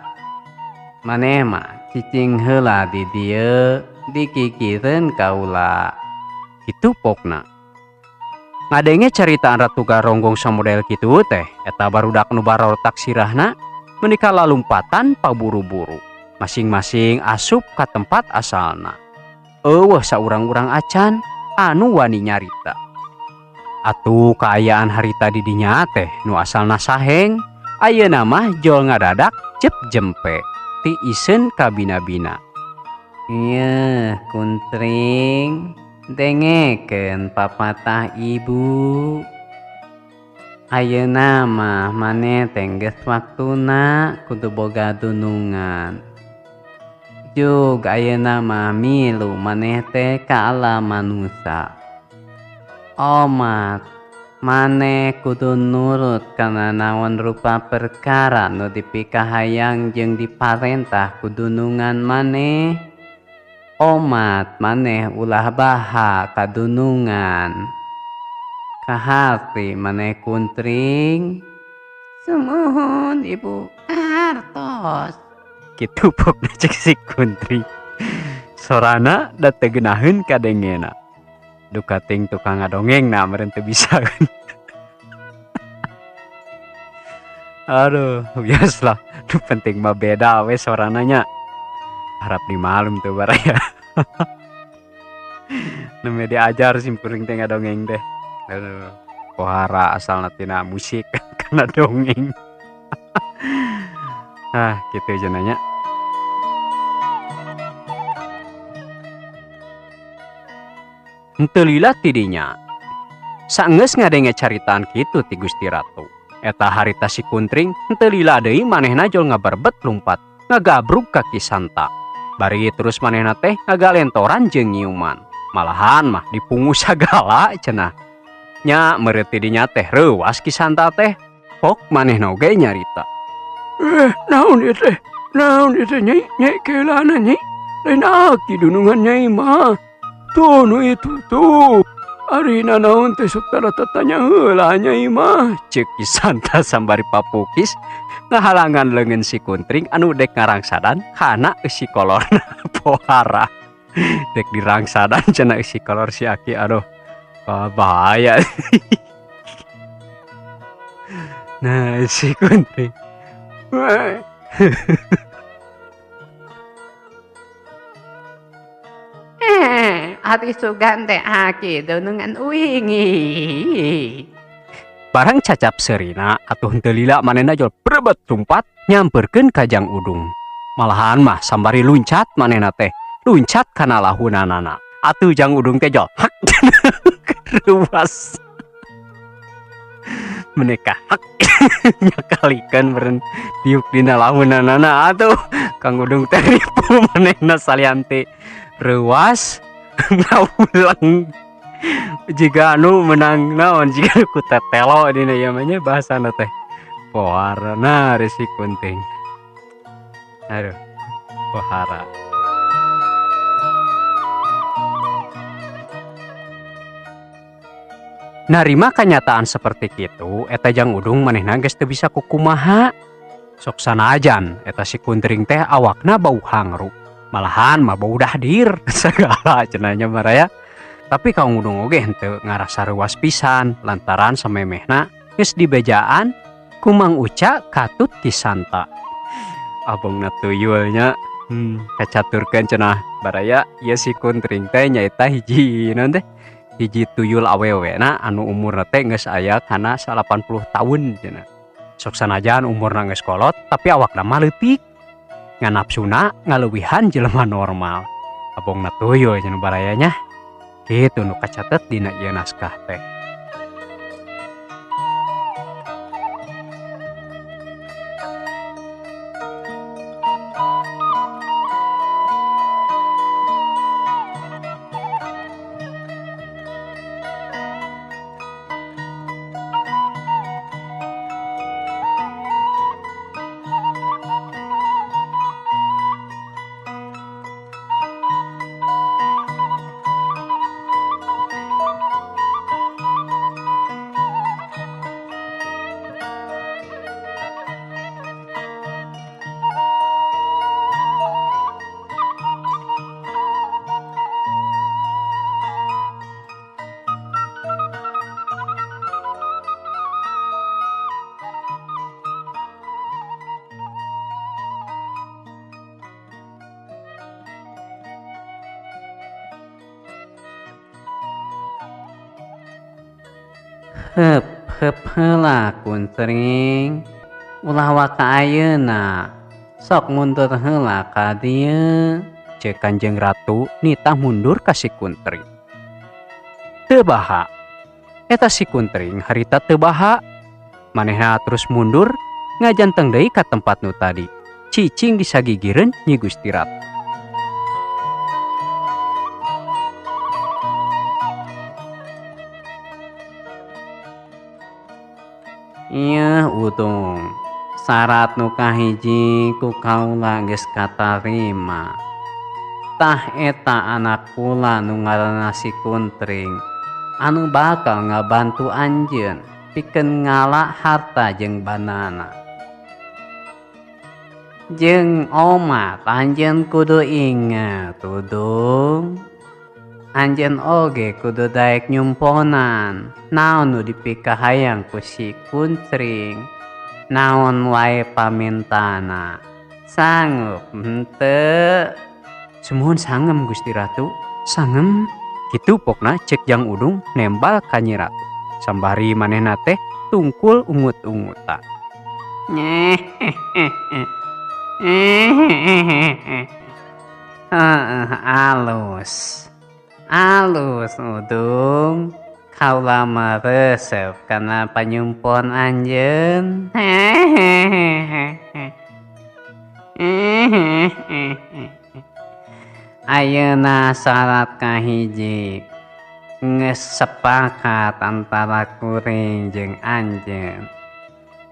Maneh mah cicing heula di dieu, dikikireun kaula. Kitu pokna. Ngadenge caritaan Ratu Garonggong samodel kitu teh, eta barudak nu barotak sirahna meuni ka lalumpatan paburu-buru. Masing-masing asup ka tempat asalna. Eueuh saurang-urang acan anu wani nyarita. Atuh kaayaan harita di dinya teh nu asalna saheng, ayeuna mah jol ngadadak cep jempe ti iseun ka bina-bina. Ieu kuntring, dengekeun papatah ibu. Ayeuna mah maneh teh geus waktuna kudu boga dunungan. Jug ayeuna mah milu maneh teh ka alam manusa. Omat maneh kudu nurut kana naon rupa perkara nu dipikahayang jeung diparentah ku dunungan maneh. Omat maneh ulah baha kadunungan. Kaharti maneh kuntring. Sumuhun ibu hartos. Kitu pokna cek si kuntring. Sorana da teu geunaheun kadengena. Duka ting tukang ngadongeng na meureun teu bisa. Aduh, biasalah. Nu penting mah beda we sorana nya. Harap dimalum tuh baraya. Nembe diajar sim kuring teh ngadongeng teh. Aduh, pohara asalna tina musik kana dongeng. Ah, kitu aja nanya. Henteu lila ti dinya. Saenggeus ngadenge caritaan kitu ti Gusti Ratu. Eta harita si Kuntring henteu lila deui manehna jol ngaberbet lumpat, ngagabrug ka Ki Santa. Bari terus manehna teh ngagalentoran jeung nyiuman. Malahan mah dipungu sagala cenah. Nya meureut ti dinya teh reuwas Ki Santa teh. Pok manehna oge nyarita. Naon ieu teh? Naon ieu teh nyai? Nyai keulana nyai? Lain aki dunungan nyai mah. Tuh nu itu tuh. Ari nanaon teh sok tara tatanya heula nyai mah. Ceuk Ki Santa sambari papukis ngahalangan leungeun si Kuntring anu dek ngarangsadan kana eusi kolorna pohara. Dek dirangsadan cenah eusi kolor si Aki, aduh. Bahaya. Nah, si Kuntring. Ari sugan teh aki dunungan uingi. Barang cacap serina atuh henteu lila manehna jol brebet lumpat nyamperkeun ka Jang Udung. Malahan mah sambari luncat manehna teh, luncat kana lahunanana. Atuh Jang Udung teh jol hak ruas. Menikah hak nyakalikeun meureun diuk dina lamunanana atuh Kang Udung teh ripuh manehna salianti reuas ngawulang jiga anu menang naon jiga ku tetelo dina ieu mah nya bahasana teh poharana resi kunting. Aduh, pohara. Narima kanyataan seperti kitu eta Jang Udung manehna geus teu bisa kukumaha. Sok sanajan eta si Kuntring teh awakna bau hangru, malahan mah bau dahdir segala cenah nya baraya. Tapi Kang Udung oge henteu ngarasa reuas pisan lantaran samemehna geus dibejaan ku Mang Uca katut Ki Santa. Abongna tuyul nya, kacaturkeun cenah baraya ieu si Kuntring teh nyaeta hiji naon teh? Hiji tuyul awewe na anu umurna teh geus aya kana 80 tahun cenah. Sok sanajan umurna geus kolot tapi awakna mah leutik. Nganapsuna ngaleuwihan jelema normal. Abongna tuyul cenah baraya nya. Kitu nu kacatet dina ieu naskah teh. Heup heup heula Kuntring, ulah waka ayeuna, sok mundur heula ka dieu. Ceuk Kanjeng Ratu nitah mundur ka si Kuntring. Teu baha, eta si Kuntring harita teu baha, manehna terus mundur ngajanteng deui ka tempat nu tadi. Cicing disagigireun Nyi Gusti Ratu. Ieu Udung, syarat nu kahiji ku kaula geus katarima. Tah eta anak kula nu ngaranna si Kuntring anu bakal ngabantu anjeun pikeun ngala harta jeung banana. Jeung omat anjeun kudu inget Udung. Anjeun oge kudu daek nyumponan naon nu dipikahayang ku si Kuntring, naon wae pamintana, sanggup henteu? Sumuhun sangem Gusti Ratu, sangem. Kitu pokna ceuk Jang Udung nembal ka Nyi Ratu. Sambari manehna teh tungkul ungut-ungutan. Heeh, alus. Alus Udung, kaula mah resep kana panyumpon anjeun. Ayeuna syarat kahiji geus sepakat antara kuring jeung anjeun.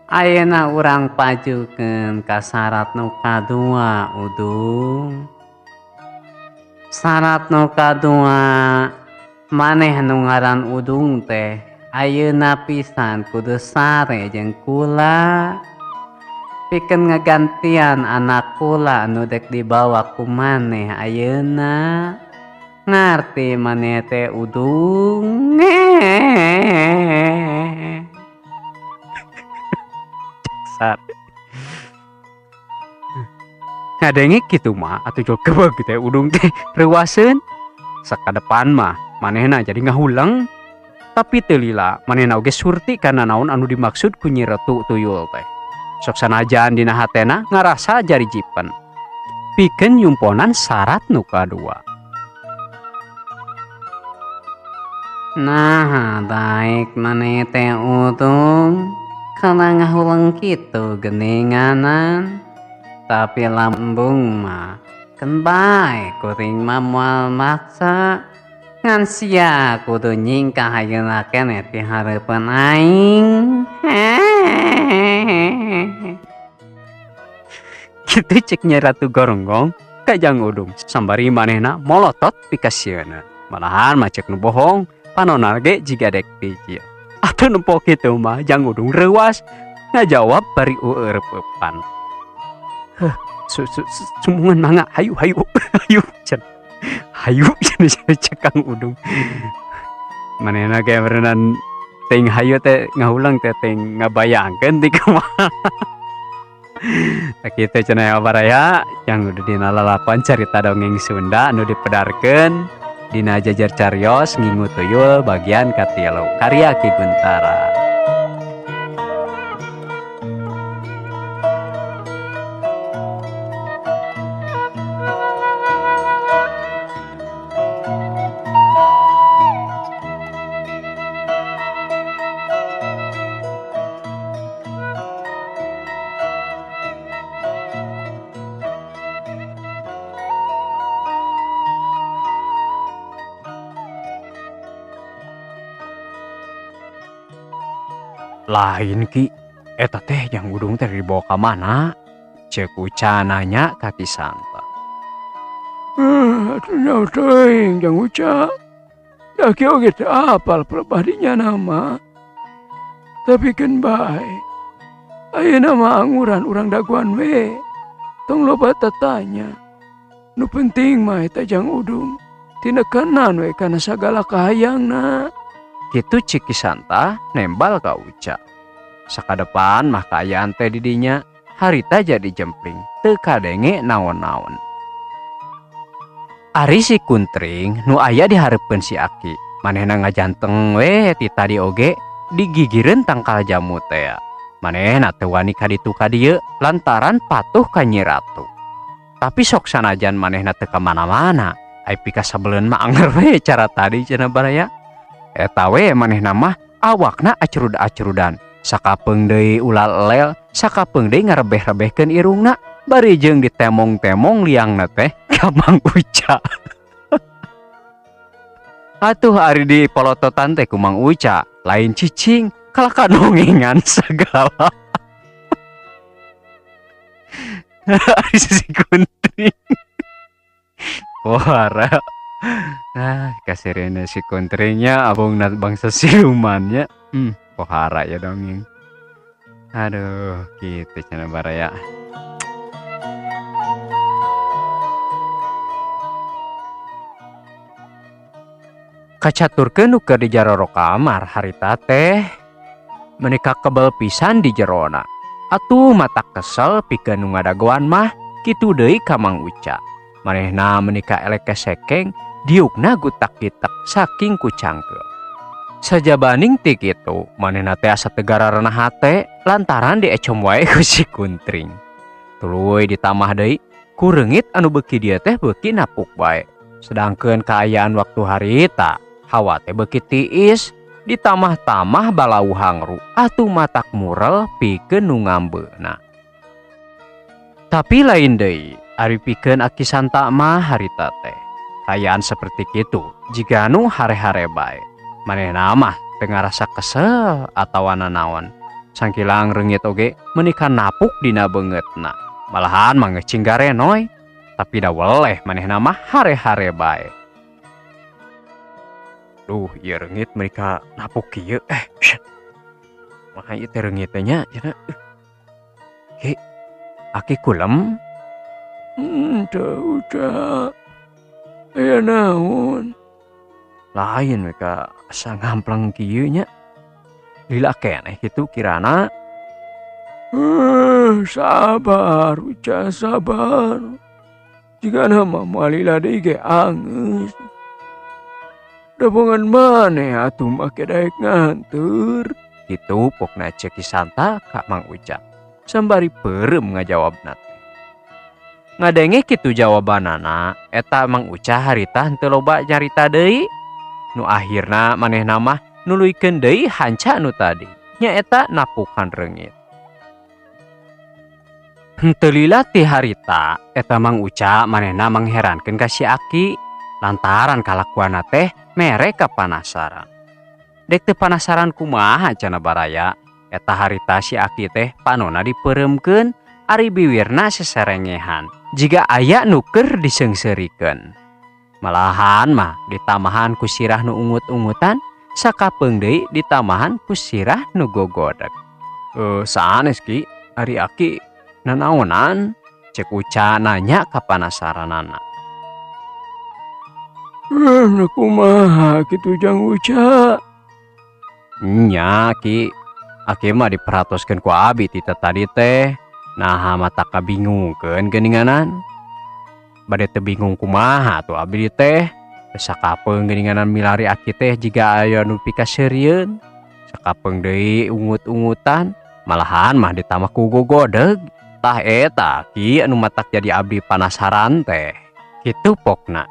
Ayeuna urang pajukeun ka syarat nu kadua Udung. Syarat nu kadua, maneh nu ngaran Udung teh ayeuna pisan kudu sare jeung kula pikeun ngagantian anak kula nu dek dibawa ku maneh ayeuna. Ngarti maneh teh Udung? Sar. Ngadenge kitu mah atuh jol kebeg teh Udung teh reuaseun. Sakadepan mah manehna jadi ngahuleng. Tapi teu lila manehna oge surti kana naon anu dimaksud ku Nyi Ratu Tuyul teh. Sok sanajan dina hatena ngarasa jari jipen. Pikeun nyumponan syarat nu kadua. Nah, baik maneh teh Udung. Kana ngahuleng kitu geninganan. Tapi lambung mah keun bae kuring mah moal maksa. Ngan sia kudu nyingkah ayeuna keneh ti hareupeun aing. Kitu cek Nyi Ratu Goronggong ka Jang Udung sambari manehna molotot pikasieuna. Malahan mah cek nu bohong panona ge jiga dek pijil. Atuh nempo kitu mah Jang Udung reuas ngajawab bari eueureupeupan. Heh, sumungan mangga hayu hayu hayu cenah. Hayu cenah cek Kang Udung. Manehna ge berenang ting hayu teh ngahulang teh ting ngabayangkeun ti kumaha. Tah kitu cenah ya baraya yang udah dina lalapan carita dongeng Sunda anu dipedarkeun dina Jajar Carios Ngingu Tuyul bagian katilu karya Ki Guntara. Lain Ki, eta teh Jang Udung teh dibawa ka mana? Ceuk Uca nanya ka Ki Santa. Atuh nyaho teuing Jang Uca. Da kieu oge teu apal pelebah dinya nama. Tapi keun bae. Ayeuna mah anguran urang dagoan we. Tong loba tatanya. Nu penting mah eta Jang Udung tinekanan we kana sagala kahayangna. Kitu cek Ki Santa nembal ka Uca. Sakadepan mah kaayaan teh di dinya harita jadi jempling teu kadenge naon-naon. Ari si Kuntring nu aya di hareupeun si Aki, manehna ngajanteng we ti tadi oge digigireun tangkal jamu teh. Manehna teu wani ka ditu ka dieu lantaran patuh ka Nyi Ratu. Tapi sok sanajan manehna teu ka mana-mana, ai pikasebeleun mah anger we cara tadi cenah baraya. Eta we manehna mah awakna acrud-acrudan, sakapeung deui ulal elel, sakapeung deui ngarebeh-rebehkeun irungna, bari jeung ditemong-temong liangna teh ka Mang Uca. Atuh ari di polototan teh ku Mang Uca, lain cicing, kalah kadongengan sagala. Ari si Kuntring. Wara. Nah, kasirena si Kuntringnya abong bangsa silumannya. Pohara ya dongeng. Aduh, gitu cenah baraya. Kacaturkeun nu keur di jaroro kamar harita teh menika kebel pisan di jerona. Atuh mata kesel pikeun nu ngadagoan mah kitu deui ka Mang Uca. Manehna menika elek kesekeng diukna gutak-gitak saking ku cangkeul. Sajabaning ti kitu manehna teh asa teu gararana hate lantaran diecom wae ku si Kuntring. Tuluy ditamah deui ku reungit anu beuki dieu teh beuki napuk wae. Sedangkeun kaayaan waktu harita hawa teh beuki tiis ditamah-tamah balau hangru atuh matak murel pikeun nu ngambeuna. Tapi lain deui ari pikeun Aki Santa mah harita teh. Kaayaan seperti kitu jiga nu hare-hare bae. Manehna mah teu ngarasa kesel atawa nanaon. Sangkilang reungit oge meuni napuk dina beungeutna. Malahan mah ngeucing garenoy. Tapi da weleh manehna mah hare-hare bae. Duh, ieu reungit meuni napuk kieu. Mah ieu teh reungit teh nya cenah. Ki, Aki kulem? Teu Uca. Aya naon? Lain we ka asa ngampleng kieu nya. Lila keneh kitu kirana. Sabar Uca, sabar. Jigana mah moal lila deui ge angeus. Dabongan maneh atuh make daek nganteur. Kitu pokna cek Ki Santa ka Mang Uca. Sambari peureum ngajawabna teh. Ngadenge kitu jawabanana, eta Mang Uca harita henteu loba nyarita deui. Nu akhirna manehna mah nuluykeun deui hanca nu tadi nyaeta napukan reungit. Henteu lila ti harita eta Mang Uca manehna mangherankeun ka si Aki lantaran kalakuanna teh mere kapanasaran. Dek teu panasaran kumaha cenah baraya eta harita si Aki teh panona dipeureumkeun ari biwirna seserengehan jiga aya nu keur diseungseurikeun. Malahan mah ditamahan ku sirah nu ungut-ungutan sakapeung deui ditamahan ku sirah nu gogodeg. Sanes Ki, ari Aki nanaonan? Cek Uca nanya kapanasaranana. Kumaha kitu Jang Uca? Nya Ki, Aki mah diperhatoskeun ku abi ti tadi teh. Naha mata kabingungkeun geuninganan. Bade teu bingung kumaha atuh abdi teh. Sakapeung geuninganan milari Aki teh jiga aya nu pikaseurieun. Sakapeung deui ungut-ungutan, malahan mah ditambah ku gogodeg. Tah eta Ki anu matak jadi abdi panasaran teh. Kitu pokna.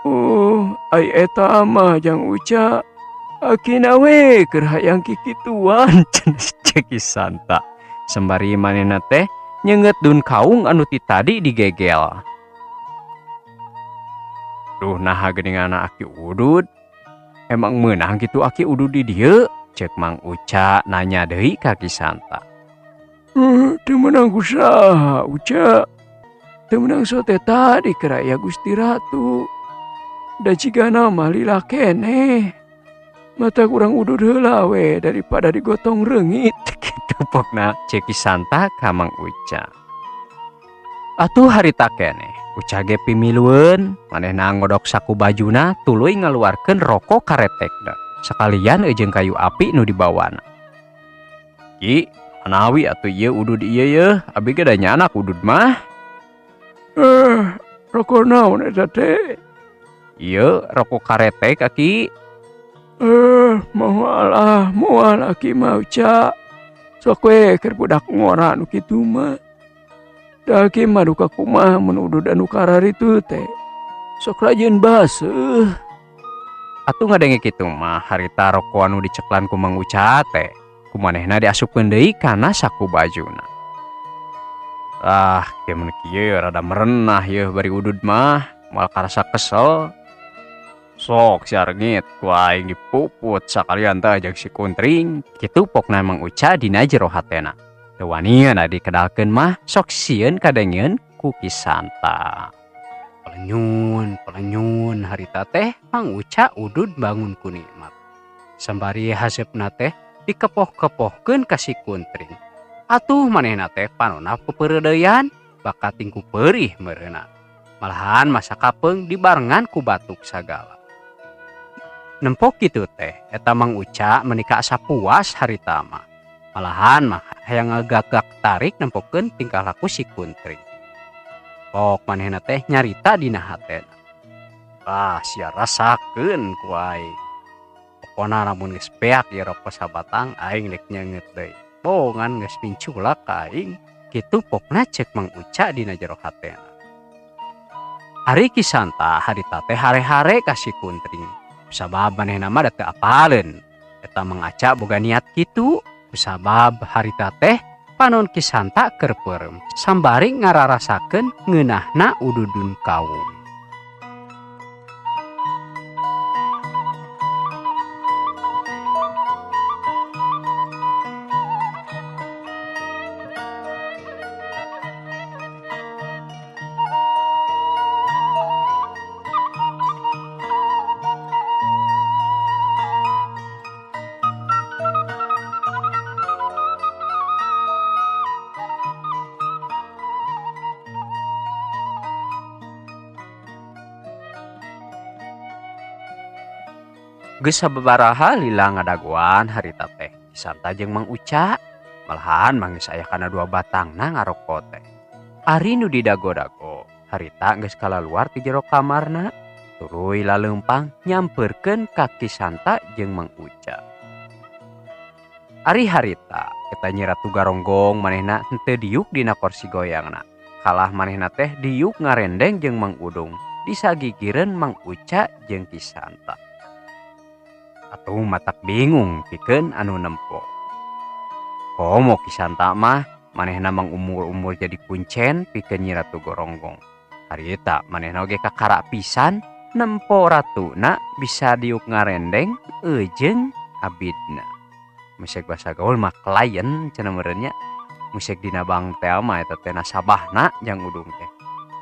Oh, ai eta mah Jang Uca. Akina we keur hayang kikituan cenah cek Ki Santa. Sembari manehna teh nyeungeut dun kaung anu ti tadi digegel. Duh naha geuninganna Aki udud. Emang meunang kitu Aki udud di dieu? Cek Mang Uca nanya deui ka Ki Santa. Teu meunang ku saha Uca. Teu meunang sote tadi keur aya Gusti Ratu. Da jigana mah lila keneh. Mata kurang udud heula we daripada digotong reungit. Kitu pokna cek Ki Santa ka Mang Uca. Atuh harita keneh Uca ge pimilueun, manehna ngodok saku bajuna tuluy ngaluarkeun rokok karetekna sakalian jeung kayu api nu dibawana. Ki, manawi atuh ieu udud ieu yeuh, abi ge da nyanak udud mah. Rokok naon eta teh? Ieu rokok karetek Aki. Moal moal Aki mah Uca. Sok we keur budak ngora nu kitu mah. Da Aki mah duka kumaha mun udud anu kararitu teh. Sok rajin baseuh. Atuh ngadenge kitu mah harita rokok anu diceklan ku Mang Uca teh. Kumanehna diasupkeun deui kana saku bajuna. Ah, kieu mun kieu rada merenah yeuh bari udud mah, moal karasa kesel. Sok si Arngit ku aing dipuput sakalian teh jeung si Kuntring. Kitu pokna Mang Uca dina jero hatena. Teu wanian dikedalkeun mah sok sieun kadengeun ku Ki Santa. Pelenyun, pelenyun harita teh Mang Uca udud bangun ku nikmat. Sambari haseupna teh dikepoh-kepohkeun ka si Kuntring. Atuh manehna teh panona pepeureudeyan bakat tingku perih meureuna. Malahan masa kapeung dibarengan ku batuk sagala. Nempok kitu teh eta Mang Uca meuni asa puas harita mah. Malahan mah hayang ngagagak tarik nempokeun tingkah laku si Kuntring. Pok manehna teh nyarita dina hatena. Ah, sia rasakeun ku aing. Pokona lamun geus beak ieu rokok sabatang aing rek nyeungeut deui. Bongan geus minculak ka aing. Kitu pokna cek Mang Uca dina jero hatena. Ari Ki Santa harita teh hare-hare ka si Kuntring. Sabab manehna mah da teu apaleun. Eta Mang Aca boga niat kitu. Sabab harita teh panon Ki Santa keur peureum sambari ngararasakeun ngeunahna ududun kaung. Geus sababaraha lila ngadagoan harita teh Ki Santa jeung Mang Uca. Malahan mah geus aya kana dua batangna ngaroko teh. Ari nu didago-dago harita geus kalaluar ti jero kamarna tuluy laleumpang nyamperkeun ka Ki Santa jeung Mang Uca. Ari harita eta Nyi Ratu Garonggong manehna henteu diuk dina kursi goyangna. Kalah manehna teh diuk ngarendeng jeung Mang Udung disagigireun Mang Uca jeung Ki Santa. Atuh matak bingung pikeun anu nempo. Komo Ki Santa mah manehna mangumur-umur jadi kuncen pikeun Nyi Ratu Goronggong. Harita manehna oge kakara pisan nempo ratuna bisa diuk ngarendeng eujeung abidna. Musek basa gaul mah klien cenah meureun nya. Musek dina bank teh mah eta teh nasabahna Jang Udung teh.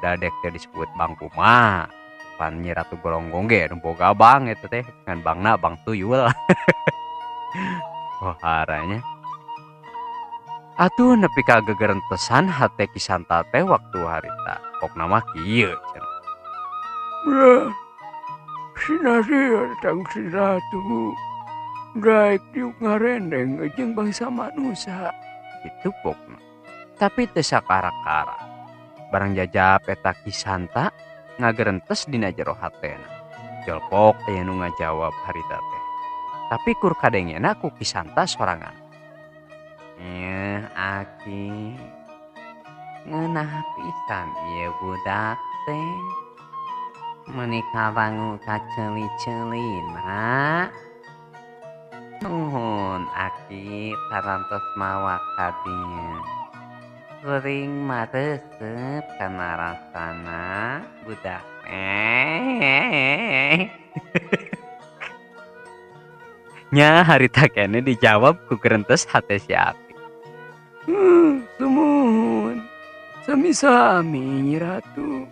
Dadek teh disebut bank kumaha. Pan Nyi Ratu Goronggong ge nu boga bank eta teh ngan bankna bank tuyul. Wah, atuh nepi ka gegerentesan hate Ki Santa teh waktu harita. Pokna mah kieu cenah. Beuh, sinaria tang si ratu. Daek diuk ngarendeng jeung bangsa manusia. Kitu pokna. Tapi teu sakara-kara. Barang jajap eta Ki Santa ngagerentes dina jero hatena. Jolpok aya nu ngajawab harita teh. Tapi kur kadengena ku Ki Santa sorangan. Ieu aki ngeunah pisan ieu budak teh. Meuni kawangu kaceuli-ceulina. Nuhun aki parantos mawa ka dieu. Kuring maresep kana rasana budak teh. Nya harita keneh dijawab ku gerentes hate si Aki. Sumuhun sami-sami Nyi Ratu.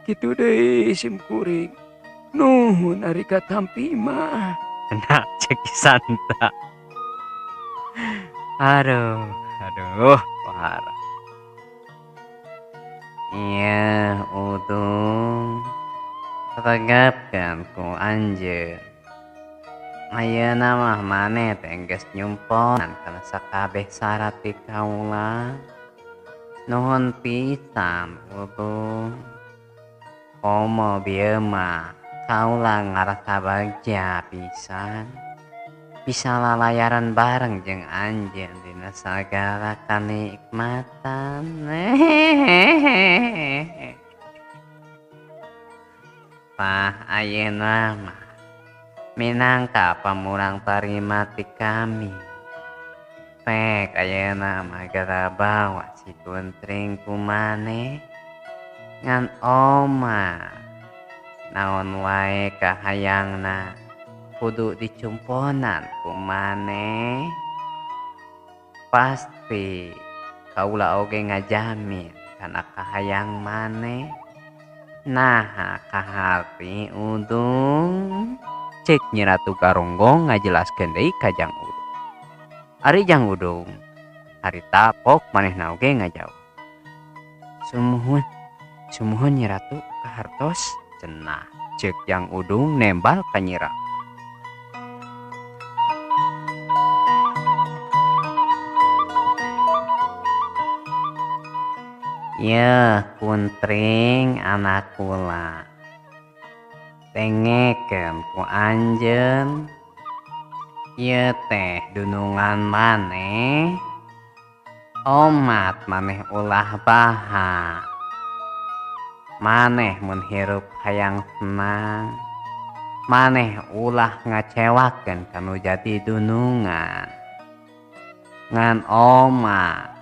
Kitu deui sim kuring. Nuhun ari katampi mah. Nah, cek Ki Santa. Aduh, aduh, wahara. Iya, Udung. Regapkeun ku anjeun. Ayeuna mah maneh teh geus nyumponan kana sakabeh syarat ti kaula. Nuhun pisan, Udung. Komo bieu mah kaula ngarasa bagja pisan. Bisa lalayaran bareng jeung anjeun dina sagala kanikmatan. Tah ayeuna mah minangka pamurang tarima ti kami. Pek ayeuna mah geura bawa si Kuntring ku maneh ngan oma. Naon wae kahayangna kudu dicumponan ku maneh. Pasti kaula oge ngajamin kana kahayang maneh. Naha kaharti Udung? Cek Nyi Ratu Garonggong ngajelaskeun deui ka Jang Udung. Ari Jang Udung harita pok manehna oge ngajawab. Sumuhun, sumuhun Nyi Ratu kahartos cenah. Cek Jang Udung nembal ka Nyi Ratu. Yeuh Kuntring anak kula. Dengekeun ku anjeun. Ieu teh dunungan maneh. Omat maneh ulah baha. Maneh mun hirup hayang senang. Maneh ulah ngacewakeun kanu jadi dunungan. Ngan omat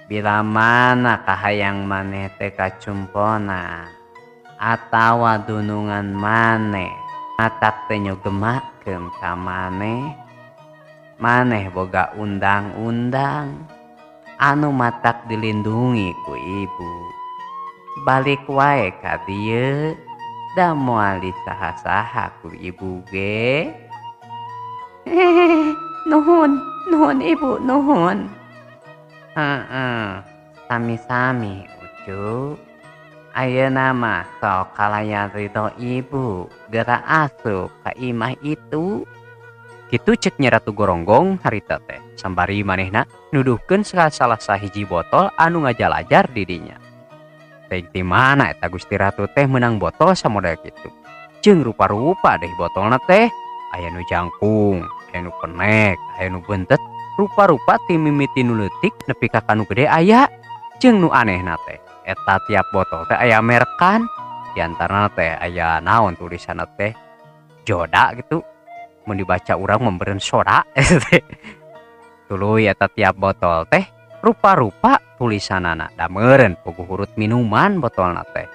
bila mana kahayang maneh teh kacumpona atawa dunungan maneh matak teh nyugemakeun ka maneh, maneh boga undang-undang anu matak dilindungi ku ibu. Balik wae ka dieu da moal disaha-saha ku ibu ge. Nuhun, nuhun ibu, nuhun. Heeh, sami-sami Ucu. Ayeuna mah sok kalayan ridho ibu geura asup ka imah itu. Kitu cek Nyi Ratu Goronggong harita teh sambari manehna nuduhkeun salah sahiji botol anu ngajalajar di dinya. Teuing ti mana eta Gusti Ratu teh meunang botol samodel kitu. Jeung rupa-rupa deh botolna teh, aya nu jangkung, aya nu penek, aya nu bentet, rupa-rupa ti mimiti nu leutik nepi ka kanu gede aya. Jeung nu anehna teh eta tiap botol teh aya merekan, di antarana teh aya naon tulisanna teh Joda gitu. Mun dibaca urang memberen soda teh. Tuluy eta tiap botol teh rupa-rupa tulisanana da meureun puguh hurut minuman botolna teh.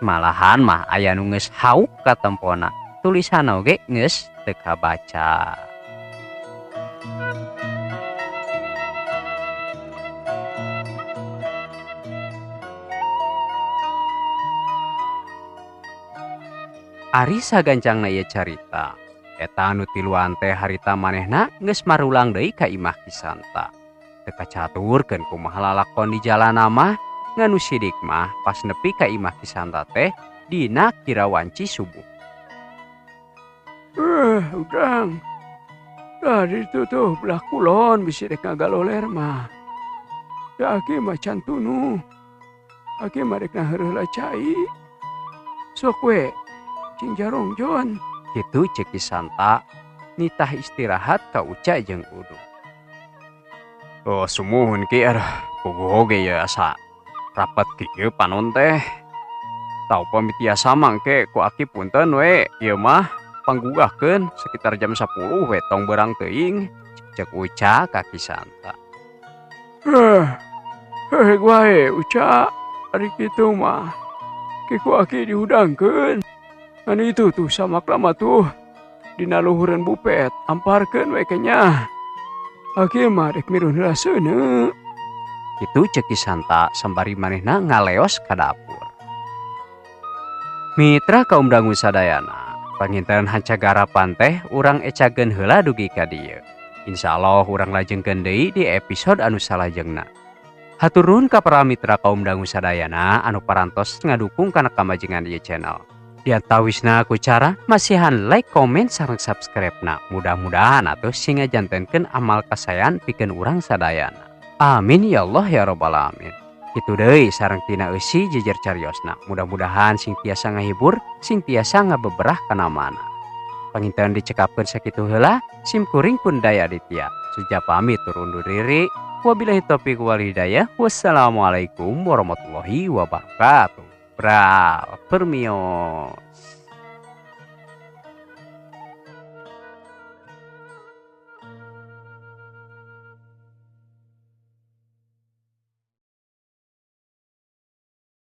Malahan mah aya nu geus hauk katempona, tulisan oge geus teu kabaca. Ari sagancangna ieu carita, eta anu tiluan teh harita manehna geus marulang deui ka imah Ki Santa. Teu kacaturkeun kumaha lalakon di jalana mah, ngan nu sidik mah pas nepi ka imah Ki Santa teh dina kira wanci subuh. Ujang. Dari itu tuh belah kulon bisi rek ngagaloler mah. Da aki mah can tunu. Aki mah rek ngaheureuh cai. Sok we cing jarong jon. Kitu ceuk Ki Santa nitah istirahat ka Uca jeung Udung. Oh sumuhun Ki, aduh puguh oge ye asa rapet kieu panon teh. Tau pami tiasa mangke ku aki punten we ieu mah panggugahkeun sekitar jam 10 we tong berang teuing, cek Uca ka Ki Santa. Heh wae Uca, ari kitu mah ki ku aki dihudangkeun. Ngan itu tuh samak lama tuh dina luhureun bupet amparkeun we kenya. Aki mah rek mirun heula seuneu. Kitu ceuk Ki Santa sambari manehna ngaleos ka dapur. Mitra kaum dangu sadayana, panginten hancagarapan teh urang ecageun heula dugi ka dieu. Insyaallah urang lajengkeun deui di episode anu salajengna. Hatur nuhun ka para mitra kaum dangu sadayana anu parantos ngadukung kana kamajengan ieu channel. Diantawisna ku cara masihan like, komen, sareng subscribe-na. Mudah-mudahan atuh sing ngajantenkeun amal kasayan pikeun urang sadayana. Amin ya Allah ya rabbal alamin. Kitu deui sareng tina eusi jejer cariosna. Mudah-mudahan sing tiasa ngahibur, sing tiasa ngabeberah kana mana. Panginten dicekapkeun sakitu heula, sim kuring pun Daya Aditya. Suja pamit turun undur diri. Wabillahi taufiq wal hidayah. Wassalamualaikum warahmatullahi wabarakatuh. Bral, permios.